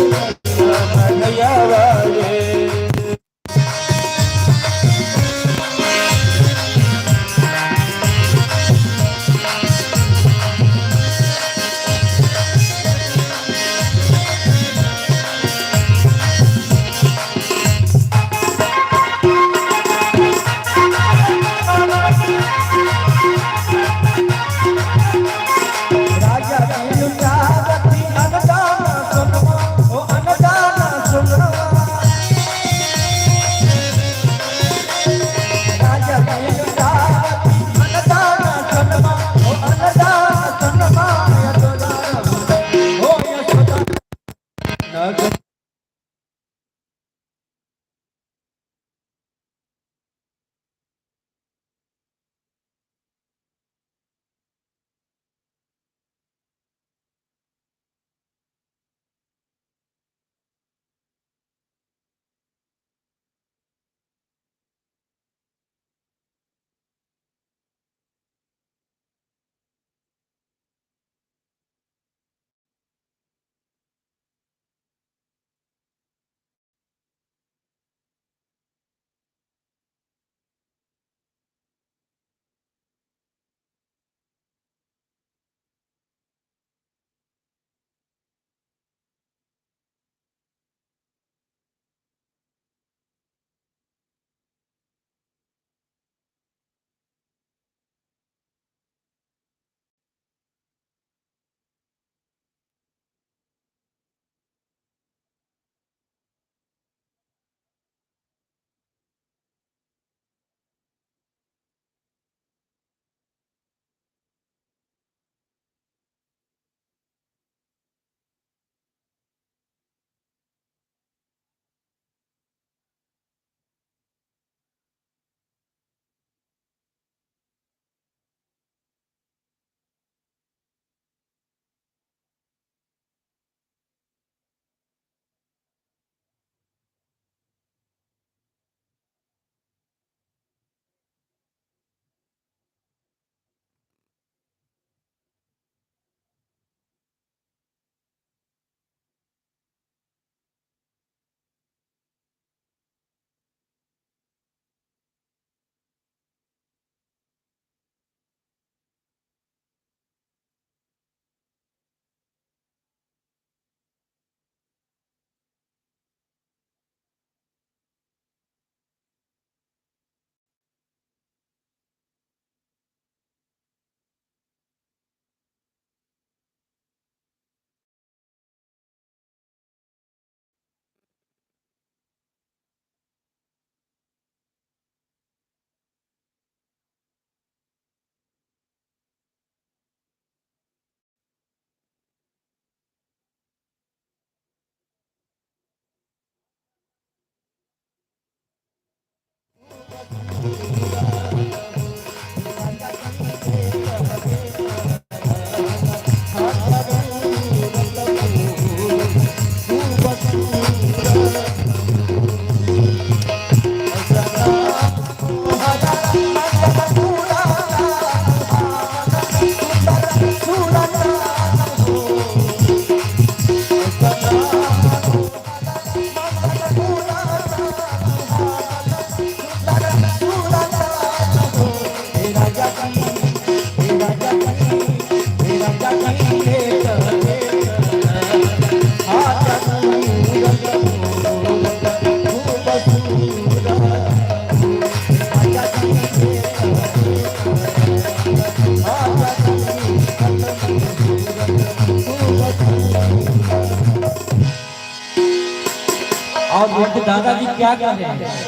और उनके दादाजी क्या कर रहे हैं?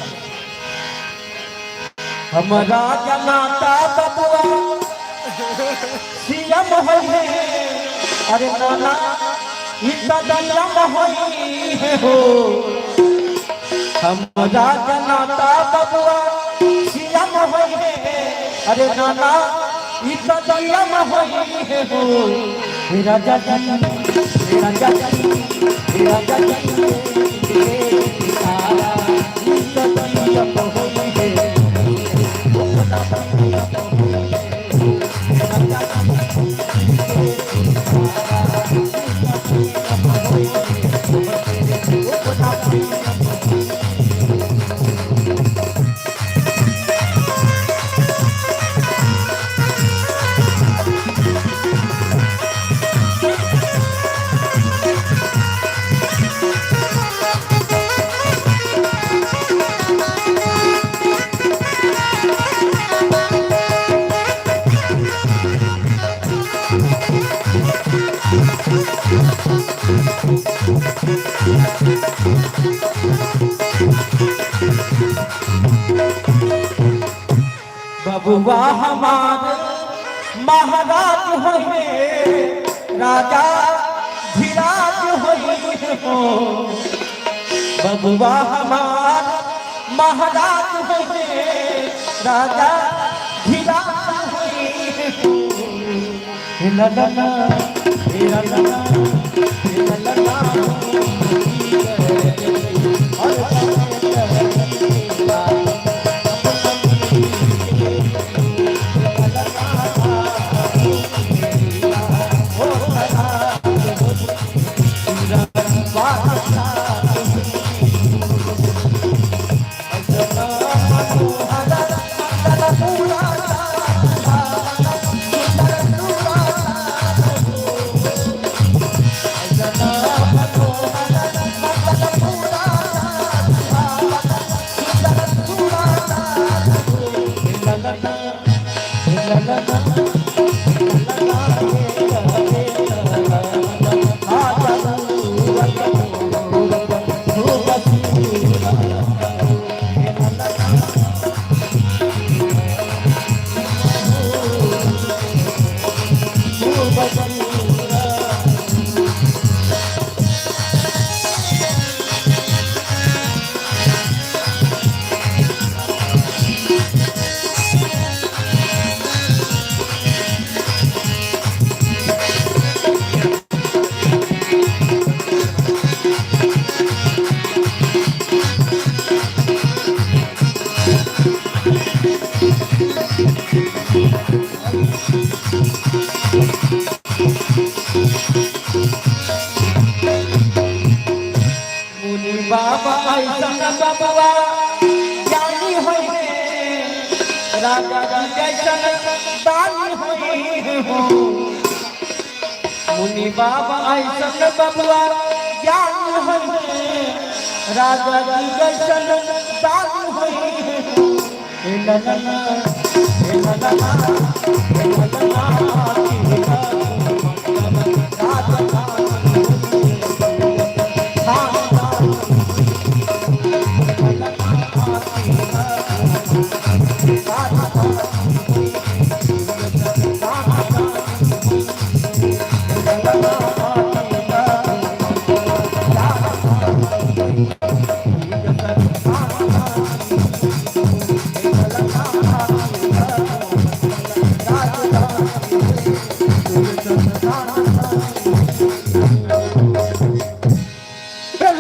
हमारा जनाता बबुआ सीएम होई है, अरे नाना इतना दलम होई है हो। हमारा जनाता बबुआ सीएम होई है, अरे नाना इतना दलम होई है हो। हे राजा जी, हे राजा जी, हे राजा जी, तारा इतना दलम होई है। बबुआ हमार महाराज होए, राजा धीराज होए हो। बबुआ हमार महाराज होए, राजा धीराज होए हो। हे ला ला ला, हे ला ला ला, हे ला ला ला, मुनि बाबा ऐसन बबुआ ज्ञानी होए, राजा जी जैसन दानी होए हो। मुनि बाबा ऐसन बबुआ ज्ञानी होए, राजा जी जैसन दानी होए हो। हे ला ला ला, हे ला ला ला, हे ला ला ला,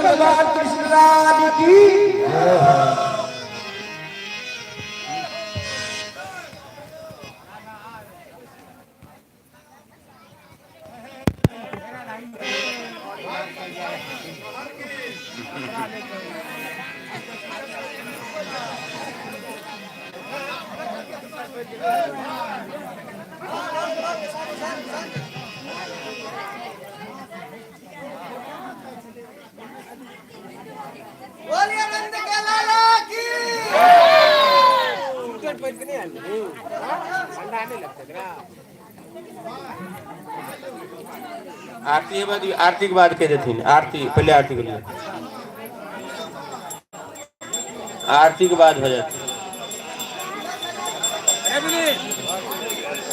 भगवान कृष्ण लाल की। बोलिए नंद के लाला की। आरती के बाद, आरती के बाद कह देथिन। आरती पहले, आरती के लिए। आरती के बाद हो जाती।